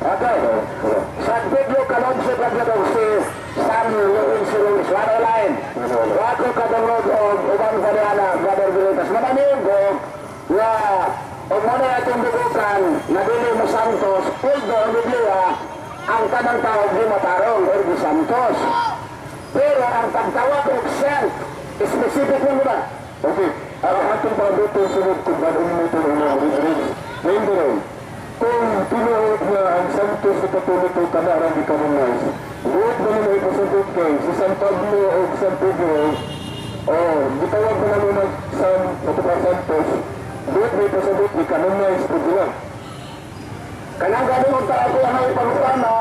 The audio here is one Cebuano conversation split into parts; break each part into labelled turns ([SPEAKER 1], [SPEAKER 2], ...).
[SPEAKER 1] Okay. San Pedro Calungsod lang si San Lorenzo Ruiz. Wala lain. Wa ko kadungog og uban pa niya, Brother Vilitas. Mananigo nga og mo na atong dugukan na dili mo Santos, although ang Biblia, ang tanang tao di matarong or di Santos. Pero ang pagtawag og saint, specific mo ba?
[SPEAKER 2] Okay. Ang atong pangabuto sunod kung bago mo ito ng mga reads. Ngayon din, kung tinuod nga ang Santos sa Katoliko kanarang i-canonize, buot ba nila ipasabot kay si San Pablo o San Pedro, o gitawag ba nila ng San, ito pa Santos, buot ba ipasabot i-canonize po sila?
[SPEAKER 1] Kanang gani og ta ako ang ipangutana.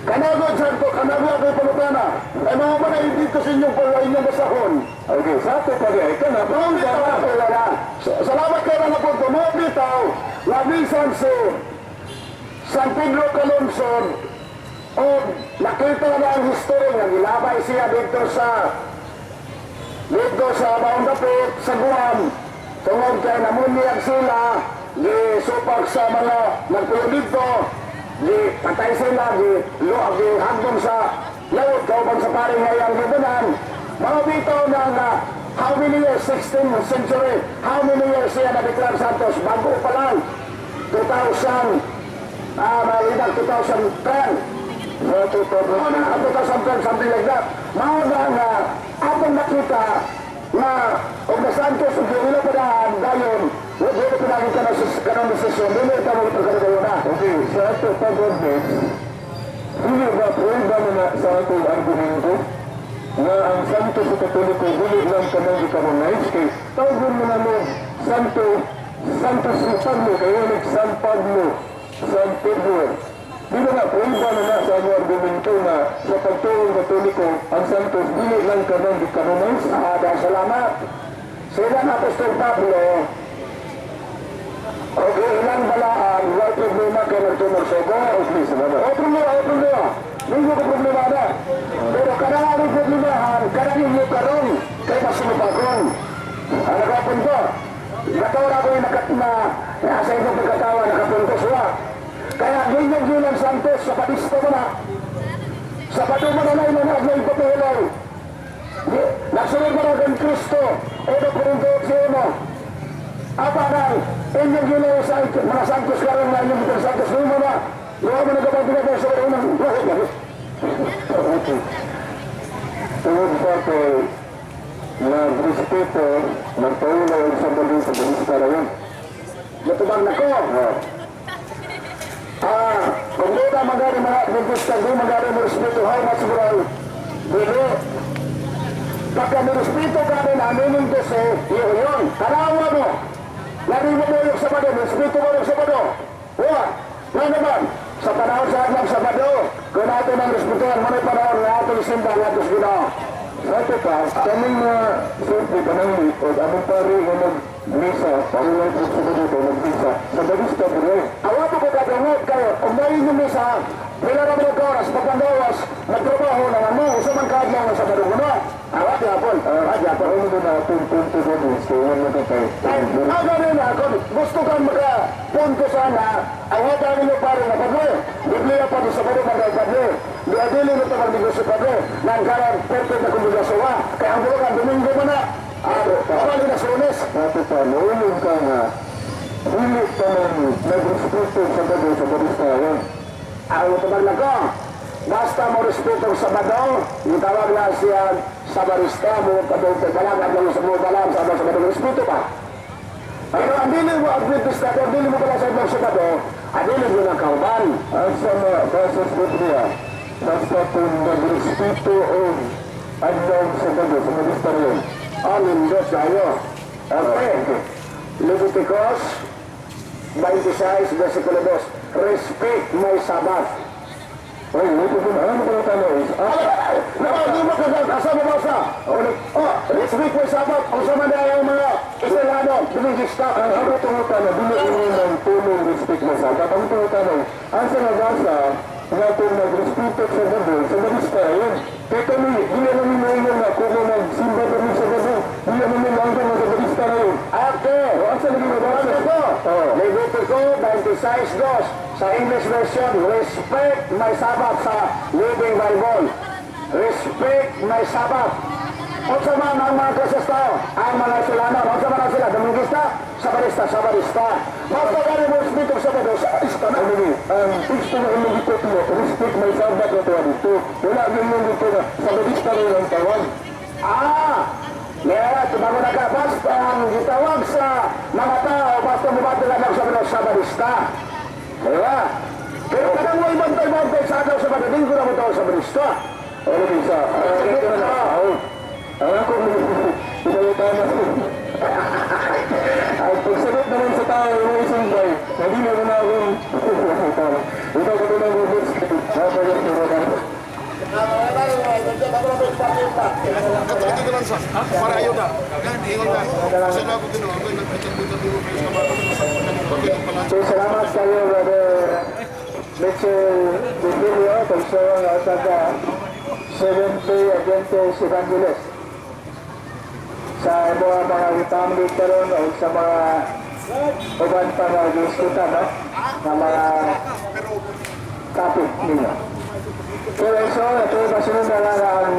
[SPEAKER 1] Kanago dyan ko, kanago ako ipangutana. Ay mga mga dito sa inyong pala inyong basahon.
[SPEAKER 2] Okay, sa ato pa di ay kana,
[SPEAKER 1] Mao bitaw ako wala. Salamat kayo na napunto. Mao bitaw, labisan si San Pedro Calungsod o nakita na ang history nga gilabay siya dito sa Maong Dapit, sa Guam. Tungod kay namunyag sila, gisupak sa mga nagpuyo dito, gi patay sila, gi luag, gi hagdong sa laot, kauban sa paring ngayang gibunan. Mga bitaw na nga, how many years, 16th century, how many years siya na-declare Santos? Bago pa lang, 2000, mga 2010.
[SPEAKER 2] Sa ato pa
[SPEAKER 1] Mao na, 2010, something like that. Mao na nga, atong nakita na og na Santos ug dili pa daan dayon, wa dili pa daan ka sa kanang desisyon, dili ta mo pagkadayon na.
[SPEAKER 2] Okay, sa ato pa government, dili ba prueba na na sa atong argumento nga ang santo sa Katoliko dili lang kanang i-canonize kay tawgon mo na mo Santo Santos si Pablo kay ulit San Pablo, San Pedro? Di ba nga prueba na na sa atong argumento na sa pagtuong Katoliko ang Santos dili lang kanang i-canonize?
[SPEAKER 1] Ah, dahil salamat. Sila ng Apostol Pablo, okay, ilang balaan, wala problema kay nagtumog sugo.
[SPEAKER 2] Okay, salamat.
[SPEAKER 1] O problema, o problema. Hindi ko problema na. Pero kanang aming problemahan, kanang inyo karon kay masunubagon. Ang nakapunto. Natawa ako yung nakat na nasa inyong pagkatawa, nakapunto siya. Kaya ganyan gilang Santos, sa padisto mo na. Sa bato mo na na ilang adlaw ipapahulay. Nagsunod mo na kang Kristo, o na Korinto 8. Apa nang inyong gilang sa mga Santos karon na inyong mga Santos mo na. Luha mo na kapag pinagay sa unang
[SPEAKER 2] Okay. Tungod sa kay nagrespeto, nagpaulay ang Sabado sa balista na yun.
[SPEAKER 1] Natubag na ko. Ah, kung di ka magari mga Adventista, di magari mo respeto, how much moral? Dili. Pagka mo respeto ka rin, aminin ko sa iyo yun. Kanawa mo. Lagi mo mo yung Sabado, respeto mo yung Sabado. Wa. Nga naman, sa panahon sa adlaw Sabado, kung natin ang respetuhan, mo na panahon nga atong simba nga atong Ginoo.
[SPEAKER 2] Sa ato pa, kaming mga sulti kanang o among pari nga nagmisa, paulay po sa Sabado kay nagmisa, sa balista po rin.
[SPEAKER 1] Awa po ko kadungog kayo, kung may inyong misa, pila na mga oras, pagpangawas, nagtrabaho na nga mo, usa man kaadlaw nga Sabado ko na. Awa, gyapon.
[SPEAKER 2] Ah,
[SPEAKER 1] Awa, gyapon.
[SPEAKER 2] ano na natin punto ko din, so yun na kay.
[SPEAKER 1] Ay, ang gano'n na, kung gusto kang makapunto sana, ang hata ninyo pare na padre, Biblia pa sa Sabado mga padre, di adili mo ito magnegosyo padre, nang karan perfect na kongregasyon wa, kaya ang bulokan, Domingo man na, ah, na sa Lunes.
[SPEAKER 2] Sa ato pa, naulong ka nga, dili pa man nagrespeto sa Sabado sa balista yun.
[SPEAKER 1] Ang tubag na ko, basta mo respeto sa Sabado, yung tawag na siya sa barista, mo kadong balag at lang sa mo balag sa Sabado, respeto ba? Pero ang dili mo Adventista, ang dili mo pala sa adlaw Sabado, ang dili mo ng kauban.
[SPEAKER 2] Ang sa mga basa sa Biblia, basta kung nagrespeto o adlaw Sabado sa balista yun.
[SPEAKER 1] Amin, Diyos ayo. Okay. Leviticus 26, versikulo 2. Respect my Sabbath.
[SPEAKER 2] Ay, ito po, ano pala tanong is, ah,
[SPEAKER 1] Naman, di mo kagal, asa mo basa? Oh, respect my Sabbath. Ang sama na yung mga Israelano, Adventista.
[SPEAKER 2] Ang ako tungutana, dili ini ng tulong respect mo sa Ang tungutana, ang sa nabasa, nga kung nagrespeto sa Sabado, sa balista yun. Kaya kami, di namin moingon na kung nagsimba kami sa Sabado, di namin moingon na sa balista na yun.
[SPEAKER 1] Okay.
[SPEAKER 2] O, asa lagi nabasa?
[SPEAKER 1] Basa ko.
[SPEAKER 2] Oh.
[SPEAKER 1] Levitico 26, 2. Sa English version, "Respect my Sabbath" sa Living Bible. "Respect my Sabbath." Unsa man ang mga klaseng tao, ang mga Isolano, unsa man ang sila, Domingista, Sabadista, Sabadista. Basta gani mo speak of Sabado, Sabadista na.
[SPEAKER 2] Ano ni, ang teksto na imong gitutlo, "Respect my Sabbath" na tuwa dito. Wala gyud mong dito na Sabadista rin ang tawag.
[SPEAKER 1] Ah, yeah, tumango na ka. Basta ang gitawag sa mga tao, basta mubati lang sa mga Sabadista. Diba? Pero kanang mo ibantay-bantay sa adlaw sa Sabado, ko na mo tawag Sabadista.
[SPEAKER 2] Ano ni sa, ang ito na lang, oh. Ang ako, pinayutana. Ang pagsagot naman sa tao, yung isumbay, hindi na na akong, ikaw ko na mo, napagod.
[SPEAKER 3] Kato lang sa para ayo na. Ingon na. Sa ako Ginoo, ako nagpitag-pitag kayo sa mga pala.
[SPEAKER 1] So, salamat kayo, Brother Mitchell Vigilio, pagsuwang sa ka Seventh-day Adventist Evangelist. Sa mga gitambit karon o sa mga uban pa nga giskutan, no? Na mga topic ninyo. Pero so, ito kasunod na lang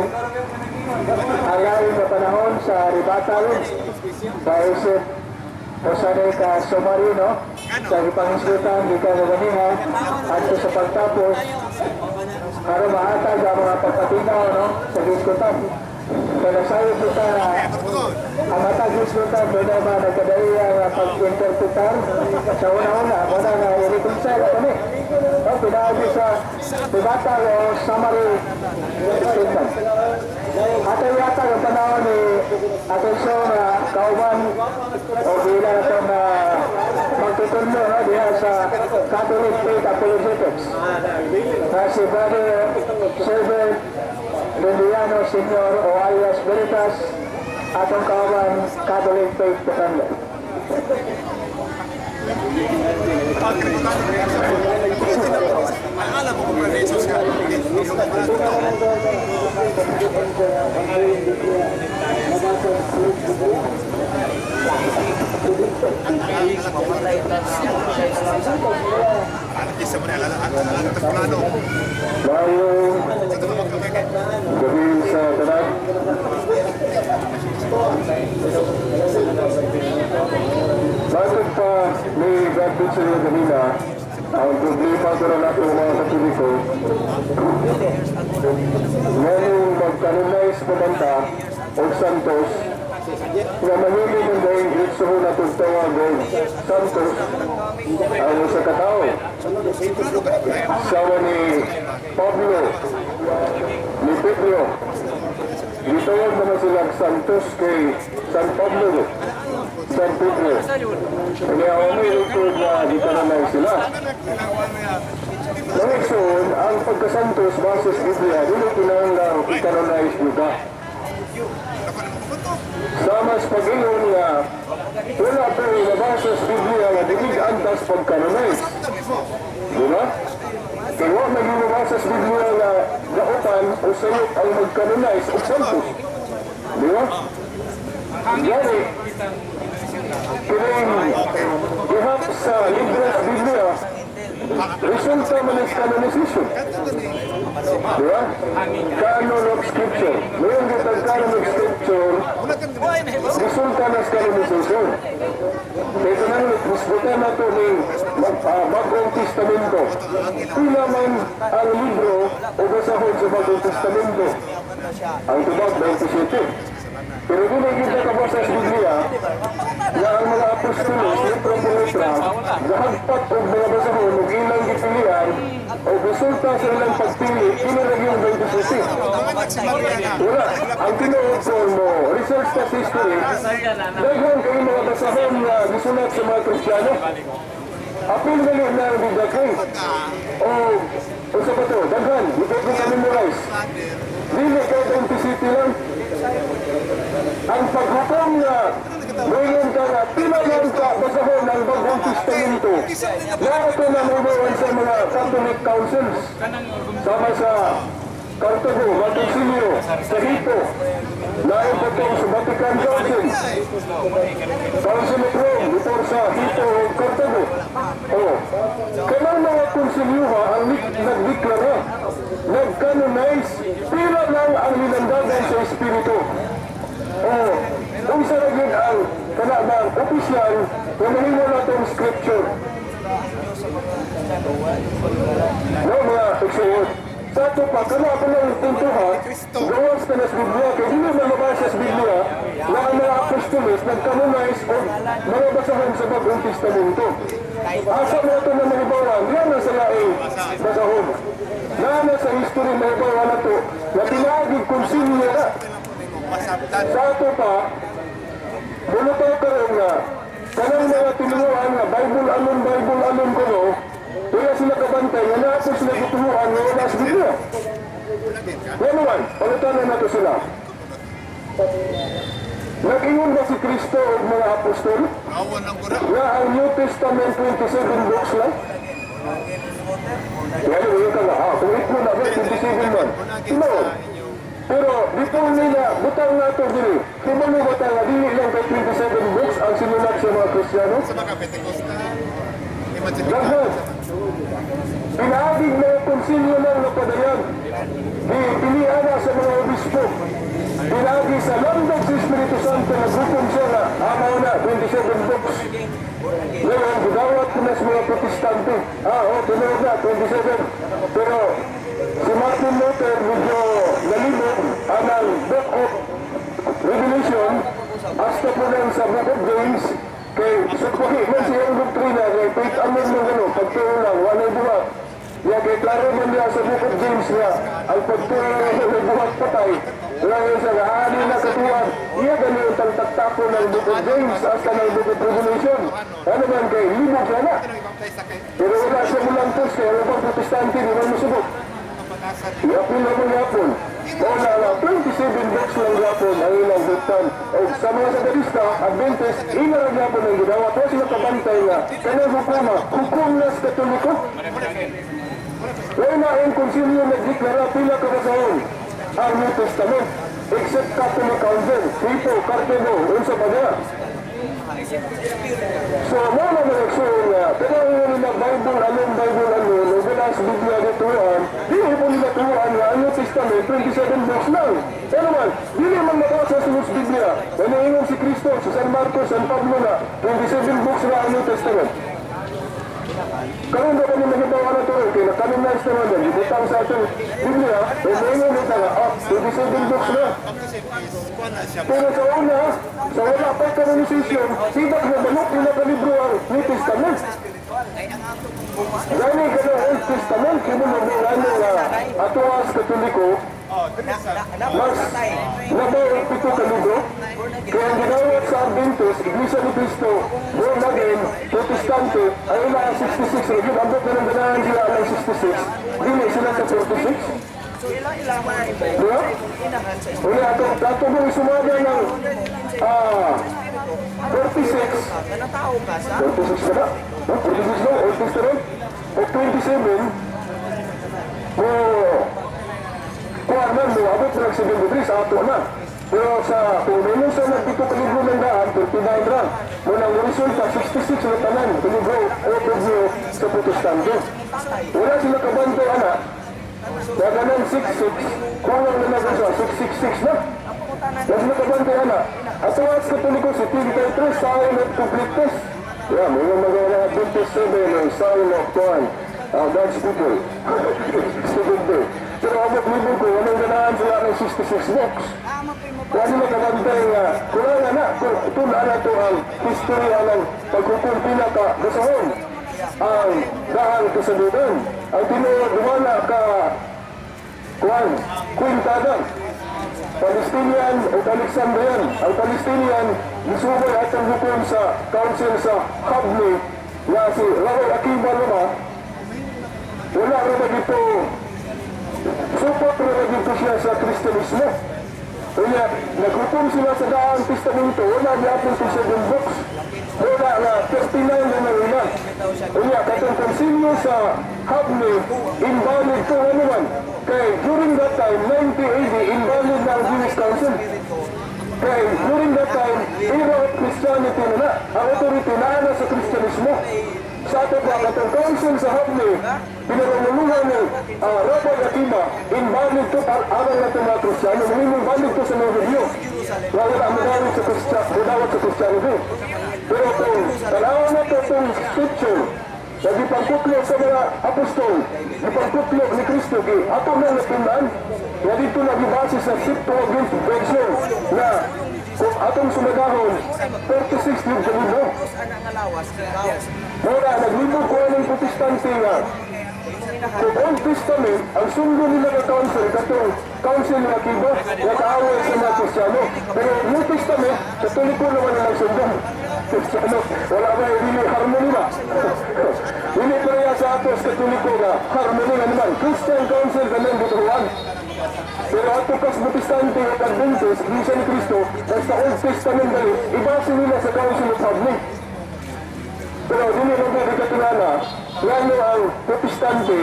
[SPEAKER 1] ang lain na panahon sa rebuttal sa isip o sa ka summary, no? Sa ipangisgutan gikan kaganiha adto sa pagtapos aron mahatag ang mga pagpatinaw, no, sa gisgutan. Kaya nasayod kita na ang matag gisgutan doon na mga nagkadaiya nga pag-interpretar sa una-una mo na nga i-reconcile kami, no, pinaagi sa rebuttal o summary statement. Atay yata ang panahon ni atensyon na kauban o bilang itong magtutulmo, no, diha sa Catholic Faith Apologetics na si Brother Silver Bendiano Senior o alias Veritas, atong kauban Catholic Faith Defender.
[SPEAKER 3] Akala mo kung Jesus ka. Isa mo na alala ang plano.
[SPEAKER 2] Maayong gabi sa tanan. Bakit pa ni Brad Mitchell yung kanina, ang problema ko na natin mga Katoliko, ngayong mag-canonize pa man ta og Santos, nga mahimo man dahil gritsuho na tawag og Santos ang usa ka tawo. Sama ni Pablo, ni Pedro, gitawag naman silang Santos kay San Pablo, San Pedro. Kaya ako may record na gikanonay sila. Mga igsoon, ang pagkasantos base sa Biblia, dili kinahanglang i-canonize lugar. Sama sa pag-ingon nga, wala pero nabasa sa Biblia nga dili antas pag-canonize. Di ba? Kaya wa may nabasa sa Biblia nga dautan o sayop ang mag-canonize o santos. Di ba? Gani, kining gihap sa libro sa Biblia, resulta man is canonization. Di ba? Canon of Scripture. Ngayon kitang canon of Scripture, resulta na sa canonization. Kaya ito na hisgutan na ito ng Bagong Testamento. Pila man ang libro o basahon sa Bagong Testamento? Ang tubag, 27. Pero kung nakita ka ba sa Biblia, na ang mga apostolos, letra por letra, gahagpat og mga basahon og ilang gipilian, o resulta sa ilang pagpili, kini ra gyud 27. Wala. Ang tinuod ko mo, research sa history, daghan kayo mga basahon na gisulat sa mga Kristiyano. Apil na na ang Biblia kay. O, unsa pa to? Daghan, di ko ka-memorize. Dili kay 27 lang. Ang paghukom nga, ngayon ka nga, pila lang ka basahon ang Bagong Testamento. Lahat ito na mabuhan sa mga Catholic councils. Sama sa Cartago, Vaticino, sa Hippo, lain pa itong sa Vatican Council. Council of Rome, before sa Hippo o Cartago. Oh, kanang mga konsilyuha ang nagdeklara, nag-canonize, pila lang ang nilandagan sa Espiritu. Oh, unsa ra gyud ang kana bang opisyal nga mahimo natong scripture? No, mga igsuon. Sa ato pa, kana ako ng punto ha, gawas ka na sa Biblia, kay dili man mabasa sa Biblia na ang mga apostoles nag-canonize o mga basahan sa Bagong Testamento. Asa mo ito na mahibawan? Diyan na sa laing basahon. Na sa history mahibawan na to, na pinaagi konsilyo na. Sa ato pa, bulutaw karon nga, kanang mga tinuruan nga Bible alone kuno, wala sila kabantay nga naa po sila gituruan nga wala sa Biblia. Yan naman, pangutanan nato sila. Nag-ingon ba si Kristo o mga apostol
[SPEAKER 3] Awan ang gura.
[SPEAKER 2] nga ang New Testament 27 books lang? Yan, yun ka nga. Ah, kung ito na, 27 man. Tinuod. Pero before nila, butang na ito dili. Hibalo ba tayo, dili lang kay 27 books ang sinulat sa mga Kristiyano?
[SPEAKER 3] Sa mga Pentecostal, Evangelical.
[SPEAKER 2] Daghan. Pinaagig mga konsilyo lang na padayag. Di pilihan na sa mga obispo. Pinaagi sa landog sa Espiritu Santo na grupong siya na amaw na 27 books. Ngayon, gidawat ko na sa mga Protestante. Ah, oh, tinuod na, 27. Pero si Martin Luther medyo nalibog anang Book of Revelation hasta po lang sa Book of James kay sukwahi man siyang doktrina kay faith alone man gano pagtuo lang, walay buhat. Ya kay klaro man diya sa Book of James nga ang pagtuo lang walay buhat, patay lang yun sa ani na katuwang iya gani ang tagtaktako ng Book of James hasta ng Book of Revelation. Ano man kay libog na na. Pero wala siya mulantos kay ang ubang Protestante di man musubot. Iapil na mo yapon. O na na, 27 books lang yapon ang ilang buktan. O sa mga Sabatista, Adventist, ila lang yapon ang ginawa. Pero sila kabantay nga, kanang hukuma, hukom na sa Katoliko. Wala na ang konsilyo nagdeklara pila ka basahon ang New Testament. Except Catholic Council, Quito, Cartago, unsa pa niya. So, mo na mga igsuon nga, pero ang nila Bible alone, o wala sa Biblia gituan, di mo nila tuan nga ang New Testament, 27 books lang. Ano man, dili man mabasa sa Biblia. Naniingon si Kristo sa San Marcos, San Pablo na, 27 books na ang New Testament. Karon ba kami mahibaw na ito? Kaya na-canonize naman yan, ibutang sa atong Biblia, o maingon nito nga, ah, 27 books na. Pero sa una, sa wala pa canonization, sibak na balok nila kalibro ang New Testament. Gani ka na Old Testament, kaya mo ano nga, atuas Katoliko, mas labaw ang 7 ka libro. Kaya ang ginawat sa Adventist, Iglesia ni Cristo, born again, Protestante, ay ila ang 66, ragin, ambot na ng ganahan sila ang 66, dili sila sa 46. Di ba? Uli, ato, ato mong sumada ng 46, 46 na ba? No, 46 no? Old Testament? O 27, mo, kuha man mo, abot na 73 sa ato na. Pero sa, kung meron sa nagpito kalibro ng daan, 39 ra. Muna ang resulta, 66 na tanan, kalibro, o review sa Protestante. Wala sila kabantay, ana. Naganan 66, kulang na lang sa 666 na. Wala sila kabantay, ana. At sa mga Katoliko, si 33, sign of completeness. Yeah, may mga mga Adventist 7 ang sign of one. God's people. Seventh day. Pero abot libro ko, walang ganahan sila ng 66 books. Wala sila kabantay nga, kulang na, tula na to ang historia ng paghukom pinaka basahon. Ang dahang kasaludan. Ang tinuod, wala ka, kuan, kwintada. Palestinian o Alexandrian. Ang Palestinian, gisuboy atong hukom sa council sa Habli nga si Raul Akiba Luma, wala ra ba dito, support ra ba dito siya sa Kristiyanismo. Kaya naghukom sila sa Daang Testamento, wala gyapon sa 7 books. Wala na, 39 na nang ina. Kaya katong konsilyo sa Habli, invalid to ano man. Kay during that time, 90 AD, invalid na ang Jewish Council. Kay during that time, era of Christianity na na. Ang authority na na sa Kristiyanismo. Sa ato pa, katong council sa Hubney, pinarumuluhan ni Rabbi Akiba, invalid to aral na ito mga Kristiyano, mahimong valid to sa mga Hudyo. Wala mudawat sa Kristiyano, mudawat sa Christianity. Pero kung tanawan na ito itong scripture, na gipangkutlo sa mga apostol, gipangkutlo ni Kristo, gi ato na natindan, nga dito na gibase sa Septuagint version na kung atong sumadahon, 46 yung libro. Mura, naglibog ko ng Protestante nga kung Old Testament, ang sundo nila nga council, katong council ng Akiba, nga kaaway sa mga Kristiyano. Pero New Testament, Katoliko naman ang sundo. Kristiyano, wala ba hindi harmony ba? Hindi pareha sa atos Katoliko nga harmony nga naman. Christian Council kanang butuan. Pero ato kas Protestante at Adventist, Iglesia ni Cristo, basta Old Testament dali, ibase nila sa Council of Public. Pero dili lang po katinala, ngano ang Protestante,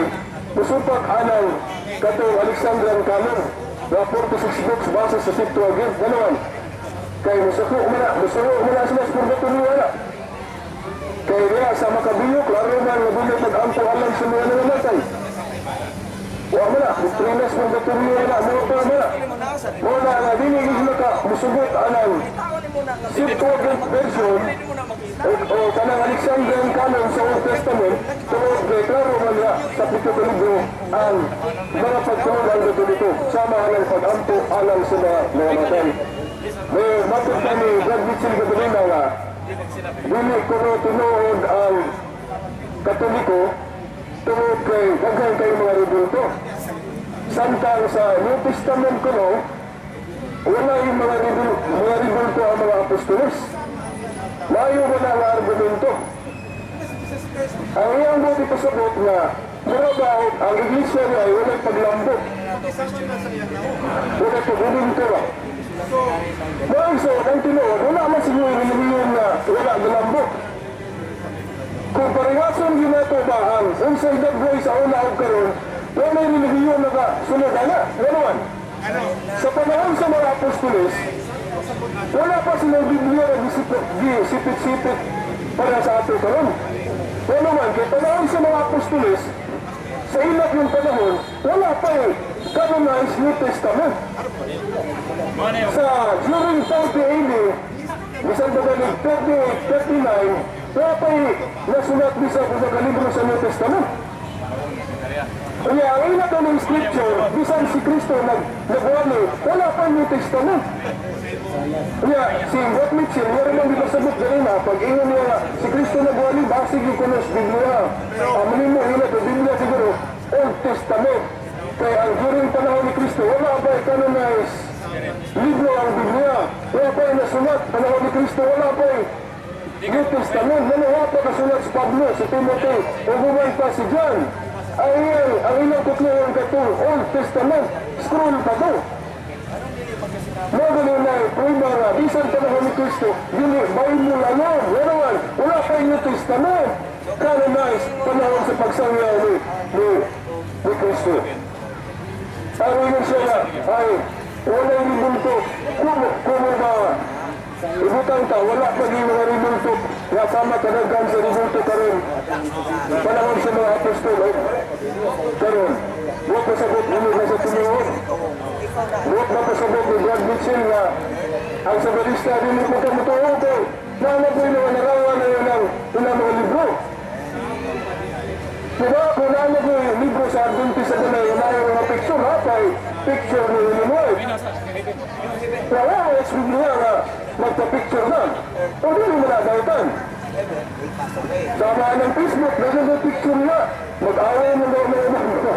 [SPEAKER 2] musupak anang katong Alexandrian Canon, na 46 books base sa Septuagint, ganoon. Kay musuko man na, musuko man na sila sa purgatorio wala. Kay niya sa Makabiyo, klaro man nga dili pag-ampo alang sa mga nangamatay. Wa man na, doktrina sa purgatorio wala, mo pa man na. Mo na nga dili gid maka musugot anang Septuagint version o kanang Alexandrian Canon sa Old Testament tungod kay klaro man nga sa pito ka libro ang mga pagtuon ang Katoliko sama ang pag-ampo alang sa mga nangamatay. May matod pa ni Brad Mitchell Gabalina nga dili kuno tinuod ang Katoliko tungod kay daghan kay mga rebulto. Samtang sa New Testament kuno, wala yung mga rebulto ang mga apostoles. Layo mo na ang argumento. Ang iyang buti pasabot nga, mura ba ang iglesia niya ay walay paglambot. Walay pag-ubinto ba? Dahil so, ang tinuod, wala man siguro relihiyon na wala galambot. Kung parehason ginato ba ang unsay daggoy sa una og karon, walay relihiyon na ka sunod ana. Ganoon. Sa panahon sa mga apostoles, wala pa silang Biblia na gisipit-sipit para sa ato karon. Wala man, kay panahon sa mga apostoles, sa ilak yung panahon, wala pa eh canonized New Testament. Sa during 40 AD, bisan ba galing 38, 39, wala pa eh nasulat bisan usa ka libro sa New Testament. Kaya ang ila ng scripture, bisan si Kristo nagwali, wala pa New Testament. Kaya si Brad Mitchell, nga rin ang gipasabot ganina, pag ingon niya nga, si Kristo nagwali, basig yung kunos Biblia. Ang mo, ila to Biblia siguro, Old Testament. Kaya ang during panahon ni Kristo, wala pa canonized libro ang Biblia. Wala pa nasulat, panahon ni Kristo, wala pa New Testament. Wala pa kasulat si Pablo, si Timothy, o guman pa si John. Ang ilang kutluhan katong Old Testament, scroll pa to. Mo gani na prueba nga bisan panahon ni Kristo, dili Bible alone. Wala man, wala pa New Testament. Canonized panahon sa pagsangyaw ni Kristo. Ang ingon siya nga, ay, walay rebulto. Kumo ba, ibutang ta, wala pa di mga rebulto. Nga sama kadaghan sa rebulto karon. Panahon sa mga apostol, oh, karon. Wa pasabot dili na sa tinuod. Wa pa pasabot ni Brad Mitchell nga ang sabalista dili mo ka mutuo kay naa mga narawan na yun ang ilang mga libro. Diba, kung naa ko'y libro sa Adventist sa kanay, na yung mga picture, ha? Kay picture ni Illinois. Wala mo ex Biblia nga magpa-picture na. O di mo na dautan. Sama ng Facebook, nasa sa picture na. Mag-away mo daw mga mga.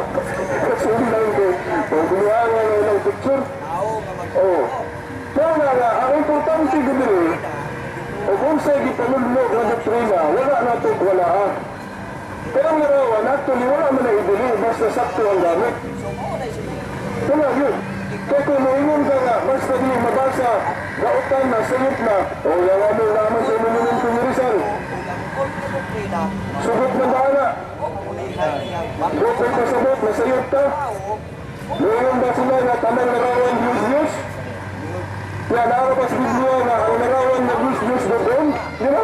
[SPEAKER 2] Kasi lang ko, o gumawa nga ng picture. Oh. Kaya nga nga, ang importante diri, o kung sa gipanulog nga doktrina, wala na ito, wala ha. Pero ang larawan, actually, wala man na ibili, basta sakto ang gamit. Wala yun. Kaya kung moingon ka nga, basta di mabasa, gautan na, sayop na, o yawa mo naman sa monumento ni Rizal. Sugot ng bahala. Bukoy pasabot, nasayop ta. Moingon ba sila nga tanang larawan Diyos Diyos? Nga naa pa sa Biblia nga ang larawan na Diyos Diyos doon? Di ba?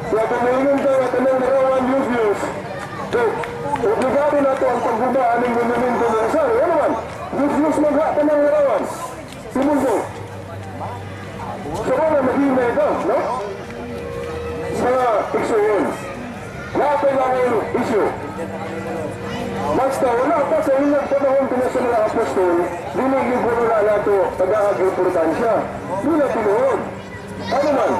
[SPEAKER 2] Kaya kung moingon ka nga tanang larawan So, obligado na to ang pagguba aning monumento ng Rizal. Ano man? Diyos magha pa ng larawan. Simundo. So, wala maghimay ka, no? Mga igsuon. Lahat lang ang issue. Basta wala pa sa ilang panahon pina sa mga apostol, dili gyud wala nato tagaag importansya. Di na tinuod. Ano man?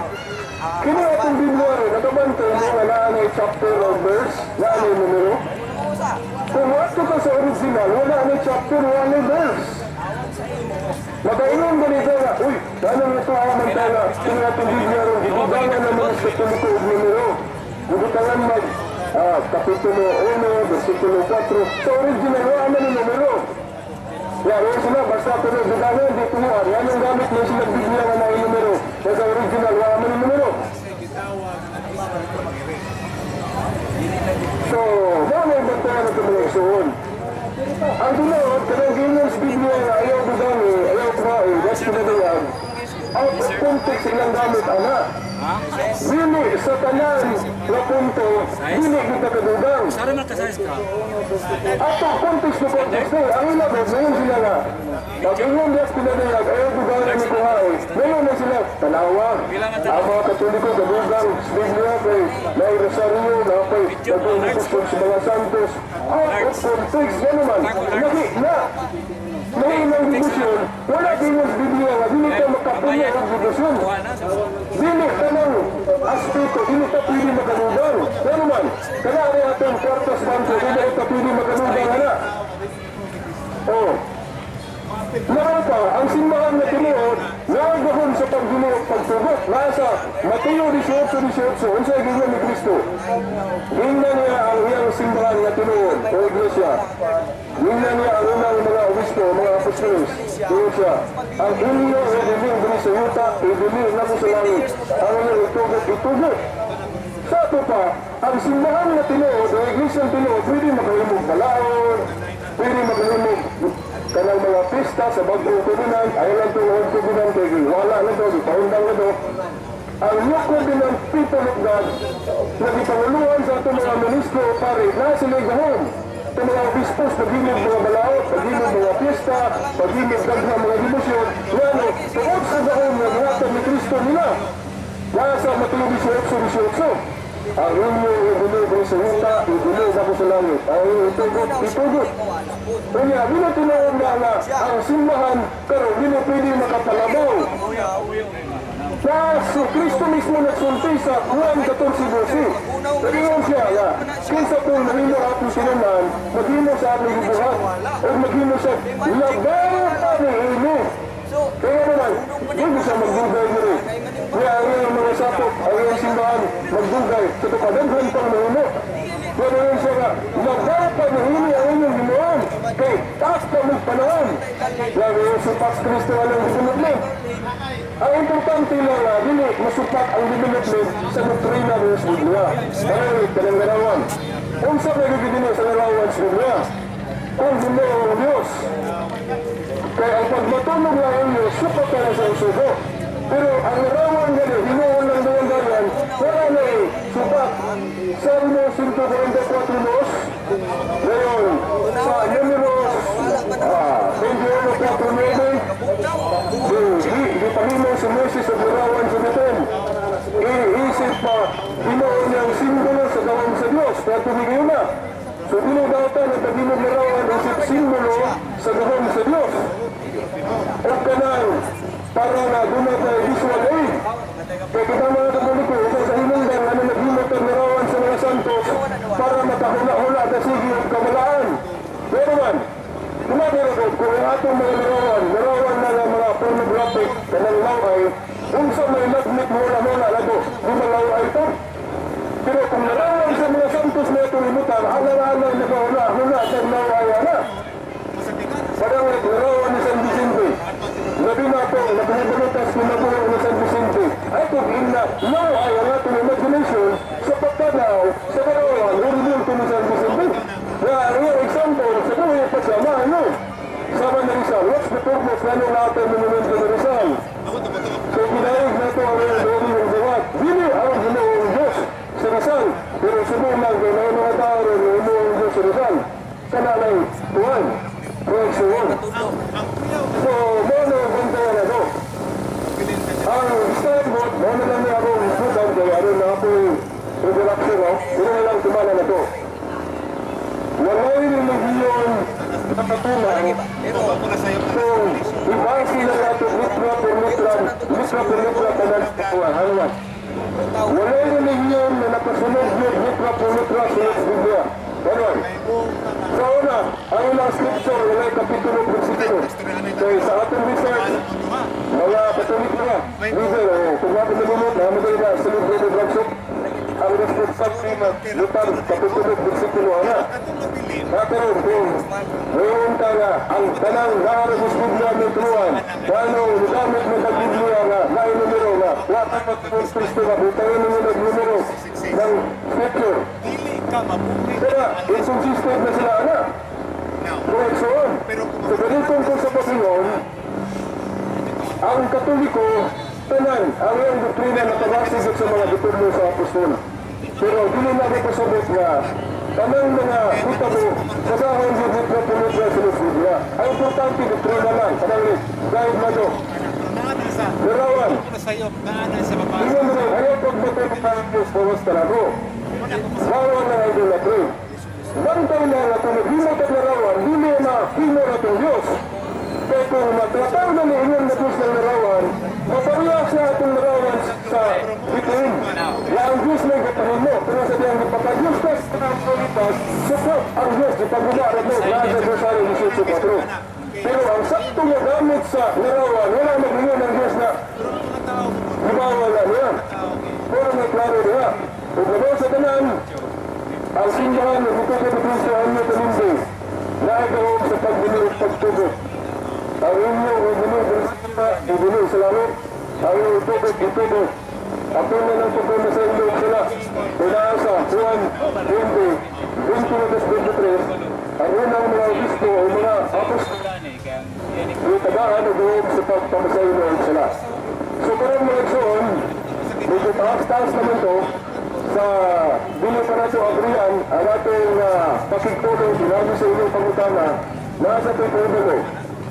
[SPEAKER 2] Kini atong Biblia rin, nakabantay mo nga naa na chapter or verse, naa na numero. Kung wato ka sa original, wala na chapter, wala na verse. Makaingon ganito nga, uy, anong ito ang man tayo na, kini atong Biblia rin, gibugangan naman sa Katoliko og numero. Gibutangan mag Kapitulo 1, versikulo 4. Sa original, wala man yung numero. Ya, yun sila, basta pero dugangan, di tunuan. Yan ang gamit mo sila Biblia nga na yung numero. Sa original, wala man yung numero. So, mao na yung bantayan na mga isuon. Ang tinuod, kanang gingon sa Biblia nga ayaw dugangi, ayaw kuhain, that's pinadayag, out of context ilang gamit, ana. Dili sa tanan nga punto, dili kita kadugang.
[SPEAKER 4] Sara man kasayos ka.
[SPEAKER 2] Ato context na context eh. Ang ila ba, ngayon sila nga. Pag ingon diya sa pinadayag, ayaw dugangan ni kuhain. Ngayon na sila, tanawa. Ang mga Katoliko, kadugang, sa Biblia kay may Rosario, na kay nag-uusap sa mga santos. Out of context, yan naman. Lahi na. Lahi ng debosyon, wala din sa Biblia nga, dili ka makapuno og debosyon. Dili ka ng aspeto, dili ka pwede makalugang. Pero man, kana ari atong kwartas bangko, dili ka pwede makalugang ana. Oh. Naman pa, ang simbahan na tinuod, nagahon sa pagginoo pagtugot. Nasa Mateo 18:18, unsa gingon ni Kristo? Gingnan niya ang iyang simbahan nga tinuod, o iglesia. Gingnan niya ang unang mga obispo, mga apostoles. Ingon siya, ang inyo ibilin diri sa yuta, ibilin nako sa langit. Ang inyo itugot, itugot. Sa ato pa, ang simbahan nga tinuod, o iglesia ng tinuod, pwede makahimog balaod, pwede makahimog kanang mga pista sa bagong covenant, ay lang itong old covenant, kay wala na to, paundang na to. Ang new covenant people of God, na gipanguluhan sa atong mga ministro, pare, na sila gahom. Itong mga obispos, paghimog mga balaod, paghimog mga pista, paghimog daghang mga debosyon, ngano, tungod sa gahom nga gihatag ni Kristo nila, nasa Mateo 18:18. Ang inyo ibulog sa yuta, ibulog ako sa langit. Ang inyo itugot, itugot. Kanya, di tinuod na nga ang simbahan, pero di na pwede makapalabaw. Na si Kristo mismo nagsulti sa Juan 14:12. Nag-ingon siya nga, kinsa kung mahimo atong tinuman, maghimo sa atong gibuhat, o maghimo sa labaw pa ni ini. Kaya naman, hindi siya magdugay diri. Kaya ang iyang mga sakop, ang iyang simbahan, magdugay. Sa kadaghan pang mahimo. Pero yun siya nga, labaw pa ni ini ang inyong himuon. Kay taas pa mong panahon. Lagi yung si Pax Cristo ang development. Ang importante lang nga, dili masupak ang development sa doktrina ng Biblia. Kaya kanang larawan. Unsa may gigidini sa larawan sa Biblia? Kung Ginoo ang Diyos. Kaya ang pagmatulog lang ang Diyos, supat na sa sugo. Pero ang larawan gani, hinuon ng duwang, wala na eh, supat. Salmo 144 dos, ngayon, sa numero 21.49, di, di pahimo si Moises sa larawan sa bitin. Iisip pa, hinuon niyang simbolo sa gawang sa Diyos, kaya tumigil na. So, dinudata ng paghinong larawan isip simbolo sa gawang sa Diyos. O kanang para na doon tayo visual aid. Kaya kita mga Katoliko, ito sa hinungdan, ano naghimot ang larawan sa mga santos para makahula-hula at sige og kamalaan. Pero man, kumabiro ko, kung ang atong mga larawan, larawan na nga mga pornographic, kanang laway, unsa may lagmit mo hula-hula na to, di malaway ito. Pero kung larawan sa mga santos na itong limutan, alang-alang nakahula-hula sa laway na. Padang larawan ni San Vicente. Labi na ito, naghibalutas ni magulang ni San Vicente. Ay kung ina, now ay ang atong imagination sa pagtanaw sa larawan, original ni San Vicente. Na ang iyong example, sa buhay pa siya, maano? Sama ni Rizal, what's the purpose na nung natin monumento ni Rizal? So, ginayog na ito ang iyong dori ng buhat. Dili ang Ginoong Diyos sa Rizal. Pero subo lang kay may mga tao ron na imo ang Diyos sa Rizal. Kanalay, tuwan. Kung suwon. So, mo na yung bantayan na to. Ang stand, mo na lang niya akong isputan kay aron na ako'y introduction, no? Ino na lang tumana na to. Walay relihiyon na katunay kung ibase lang natin litra por litra, litra por litra tanan haluan. Walay relihiyon na nakasunod yung litra por litra sa Biblia. Ganon. Sa una, ang ilang scripture, walay kapitulo, versikulo. Kaya sa atong research, mga Katoliko na, leader, oh, kung natin nalimot, namin na sa libro ni Bragshop, ang responsable na lutang kapitulo, versikulo, ana. Nakaroon kung ngayon ka nga, ang tanang naharap sa Biblia ng turuan, gano'ng gamit mo sa Biblia nga, na numero nga, wala pa Kristo nga, butangin mo ng numero ng scripture. Kaya, inconsistent na sila, ana. Correct, so, so ganitong kung sa Panginoon, ang Katoliko, tanan, ang iyang doktrina nakabase sa mga gitudlo sa apostol. Pero dili na ako pasabot nga, tanang mga hitabo, basahon yung litra por litra sa Biblia. Ang importante, doktrina lang, kanang guide na to. Larawan, ingon mo rin, ayaw pagbato ng Diyos, bawas talago. Bawal ng idolatry. Bantay na nga kung naghimo kag larawan, dili na himo na itong Diyos. Kaya kung matrataw na niingon na Diyos ng larawan, mapareha siya atong larawan sa bituin. Na ang Diyos may gapahimo, pero sa diyang gipakadiyos ka sa autoritas, support ang Diyos, gipaguna rin mo, nasa Rosario 18.4. Pero ang sakto nga gamit sa larawan, wala mag-ingon ng Diyos na gibawal na niya. Pero may klaro niya. Ug labaw sa tanan, ang simbahan ng ito sa Kristo ang inyo kalindi, nagahom sa pagbili at pagtugot. Ang inyong ibili sa ibili sa langit, ang inyong itugot, itugot. Ako na lang pagkuna sa inyo sila. Unaasa, Juan 20, 22, 23, ang unang mga obispo o mga apostol, itagaan o buong sa pagpamasay ng sila. So karon, mga igsoon, medyo taas-taas naman to sa dili pa nato agrihan ang atong pakigtulong dinami sa inyong pangutana nasa tutubo.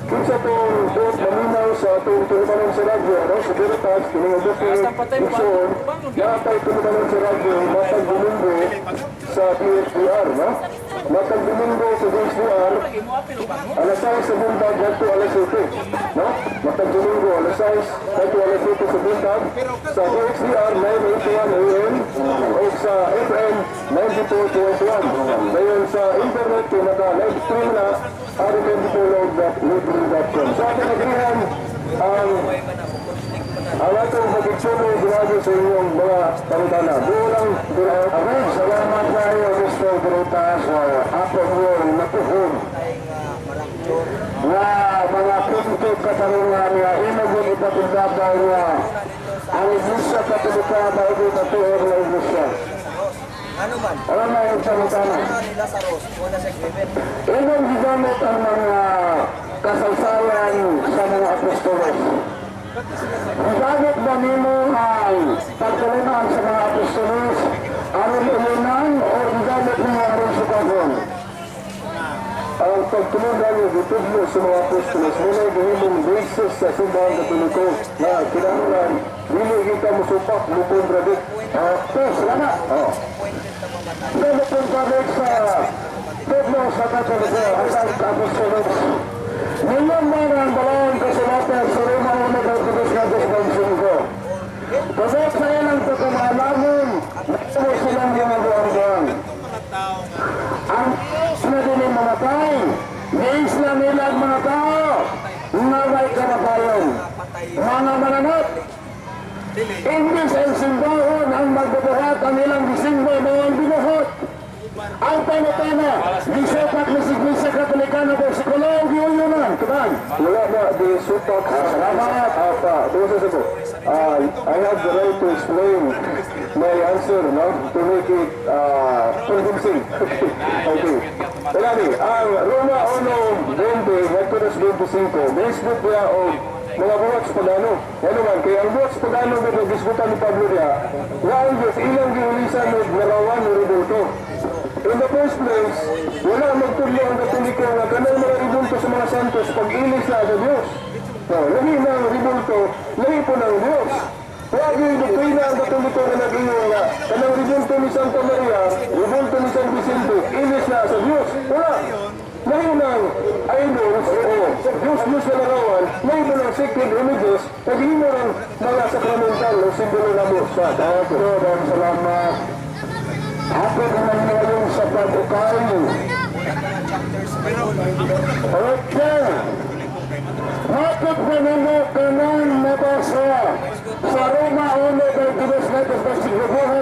[SPEAKER 2] Kinsa tong buot maminaw sa atong tulumanon sa radyo, ano, sa Veritas, tinungod ko igsoon, natay tulumanon sa radyo, matag Domingo sa DXDR, no? Matag Domingo sa DXDR, alas 6 sa buntag, ngadto alas 7. No? Matag Domingo, alas 6, ngadto alas 7 sa buntag. Sa DXDR, 981 AM o sa FM, 92.1. Ngayon sa internet, kung naka-live stream na, rmdpulog.libre.com. Sa ating agrihan, ang atong pagigsulo grabe sa inyong mga pangutana. Buo lang,
[SPEAKER 1] Okay, salamat kayo, Mr. Brutas, sa ako mo natuhon nga mga punto katarungan nga imong ipatindabay nga ang Iglesia Katolika mao gyud matuor nga iglesia.
[SPEAKER 4] Ano man?
[SPEAKER 1] Ano na yung pangutana?
[SPEAKER 4] Ano ni Lazarus? Wala sa given.
[SPEAKER 1] Imong gigamit ang mga kasaysayan sa mga apostoles. Gigamit ba nimo ang pagtulunan sa mga apostoles aron ulunan o gigamit nimo aron sukagon?
[SPEAKER 2] Ang pagtulunan yung gitudlo sa mga apostoles muna gihimong basis sa Simbahang Katoliko na kinahanglan dili kita musupak mo-contradict.
[SPEAKER 1] Okay, salamat.
[SPEAKER 2] Oh.
[SPEAKER 1] Gamit ang gamit sa tudlo sa Katoliko ang apostoles. Ngayon man ang dalawang kasulatan sa Roma 1 verso 2 5. Tungod sa ilang pagkamaalamon, nagtuwa silang mga buang-buang. Ang Diyos na dili mamatay, giisla nila ang mga tao nga may kamatayon. Mga mananap, imbis ang simbahon ang magbubuhat ang ilang gisimba mao ang binuhat. Ang pangutana, gisupak ni Iglesia Katolikana versikulo o giuyunan. Kubang.
[SPEAKER 2] Wala na di supak sa
[SPEAKER 1] Salamat.
[SPEAKER 2] Apa, doon sa sabo. I have the right to explain my answer, no? To make it convincing. Okay. Wala ni, ang Roma 1:20, ngadto 25, Facebook niya o Mga buhat sa pagano. Ano man, kaya ang buhat sa pagano gud nagisgutan ni Pablo diha, nga ang Diyos ilang giulisan og larawan ni rebulto. In the first place, wala magtudlo ang Katoliko nga kanang mga rebulto sa mga santos pag-ilis na sa Diyos. No, lahi na ang rebulto, lahi po ng Diyos. Wag yung doktrina ang Katoliko nga nag-ingon nga kanang rebulto ni Santa Maria, rebulto ni San Vicente, ilis na sa Diyos. Wala. Lahi ng idols o Diyos Diyos na larawan, lahi po ng sacred images, naghimo ng mga sakramental o simbolo na mo sa tao.
[SPEAKER 1] Okay, salamat. Hapon naman ngayon sa pag-ukay. Okay. Bakit ba nimo kanang nabasa sa Roma 1 kay Diyos na ito sa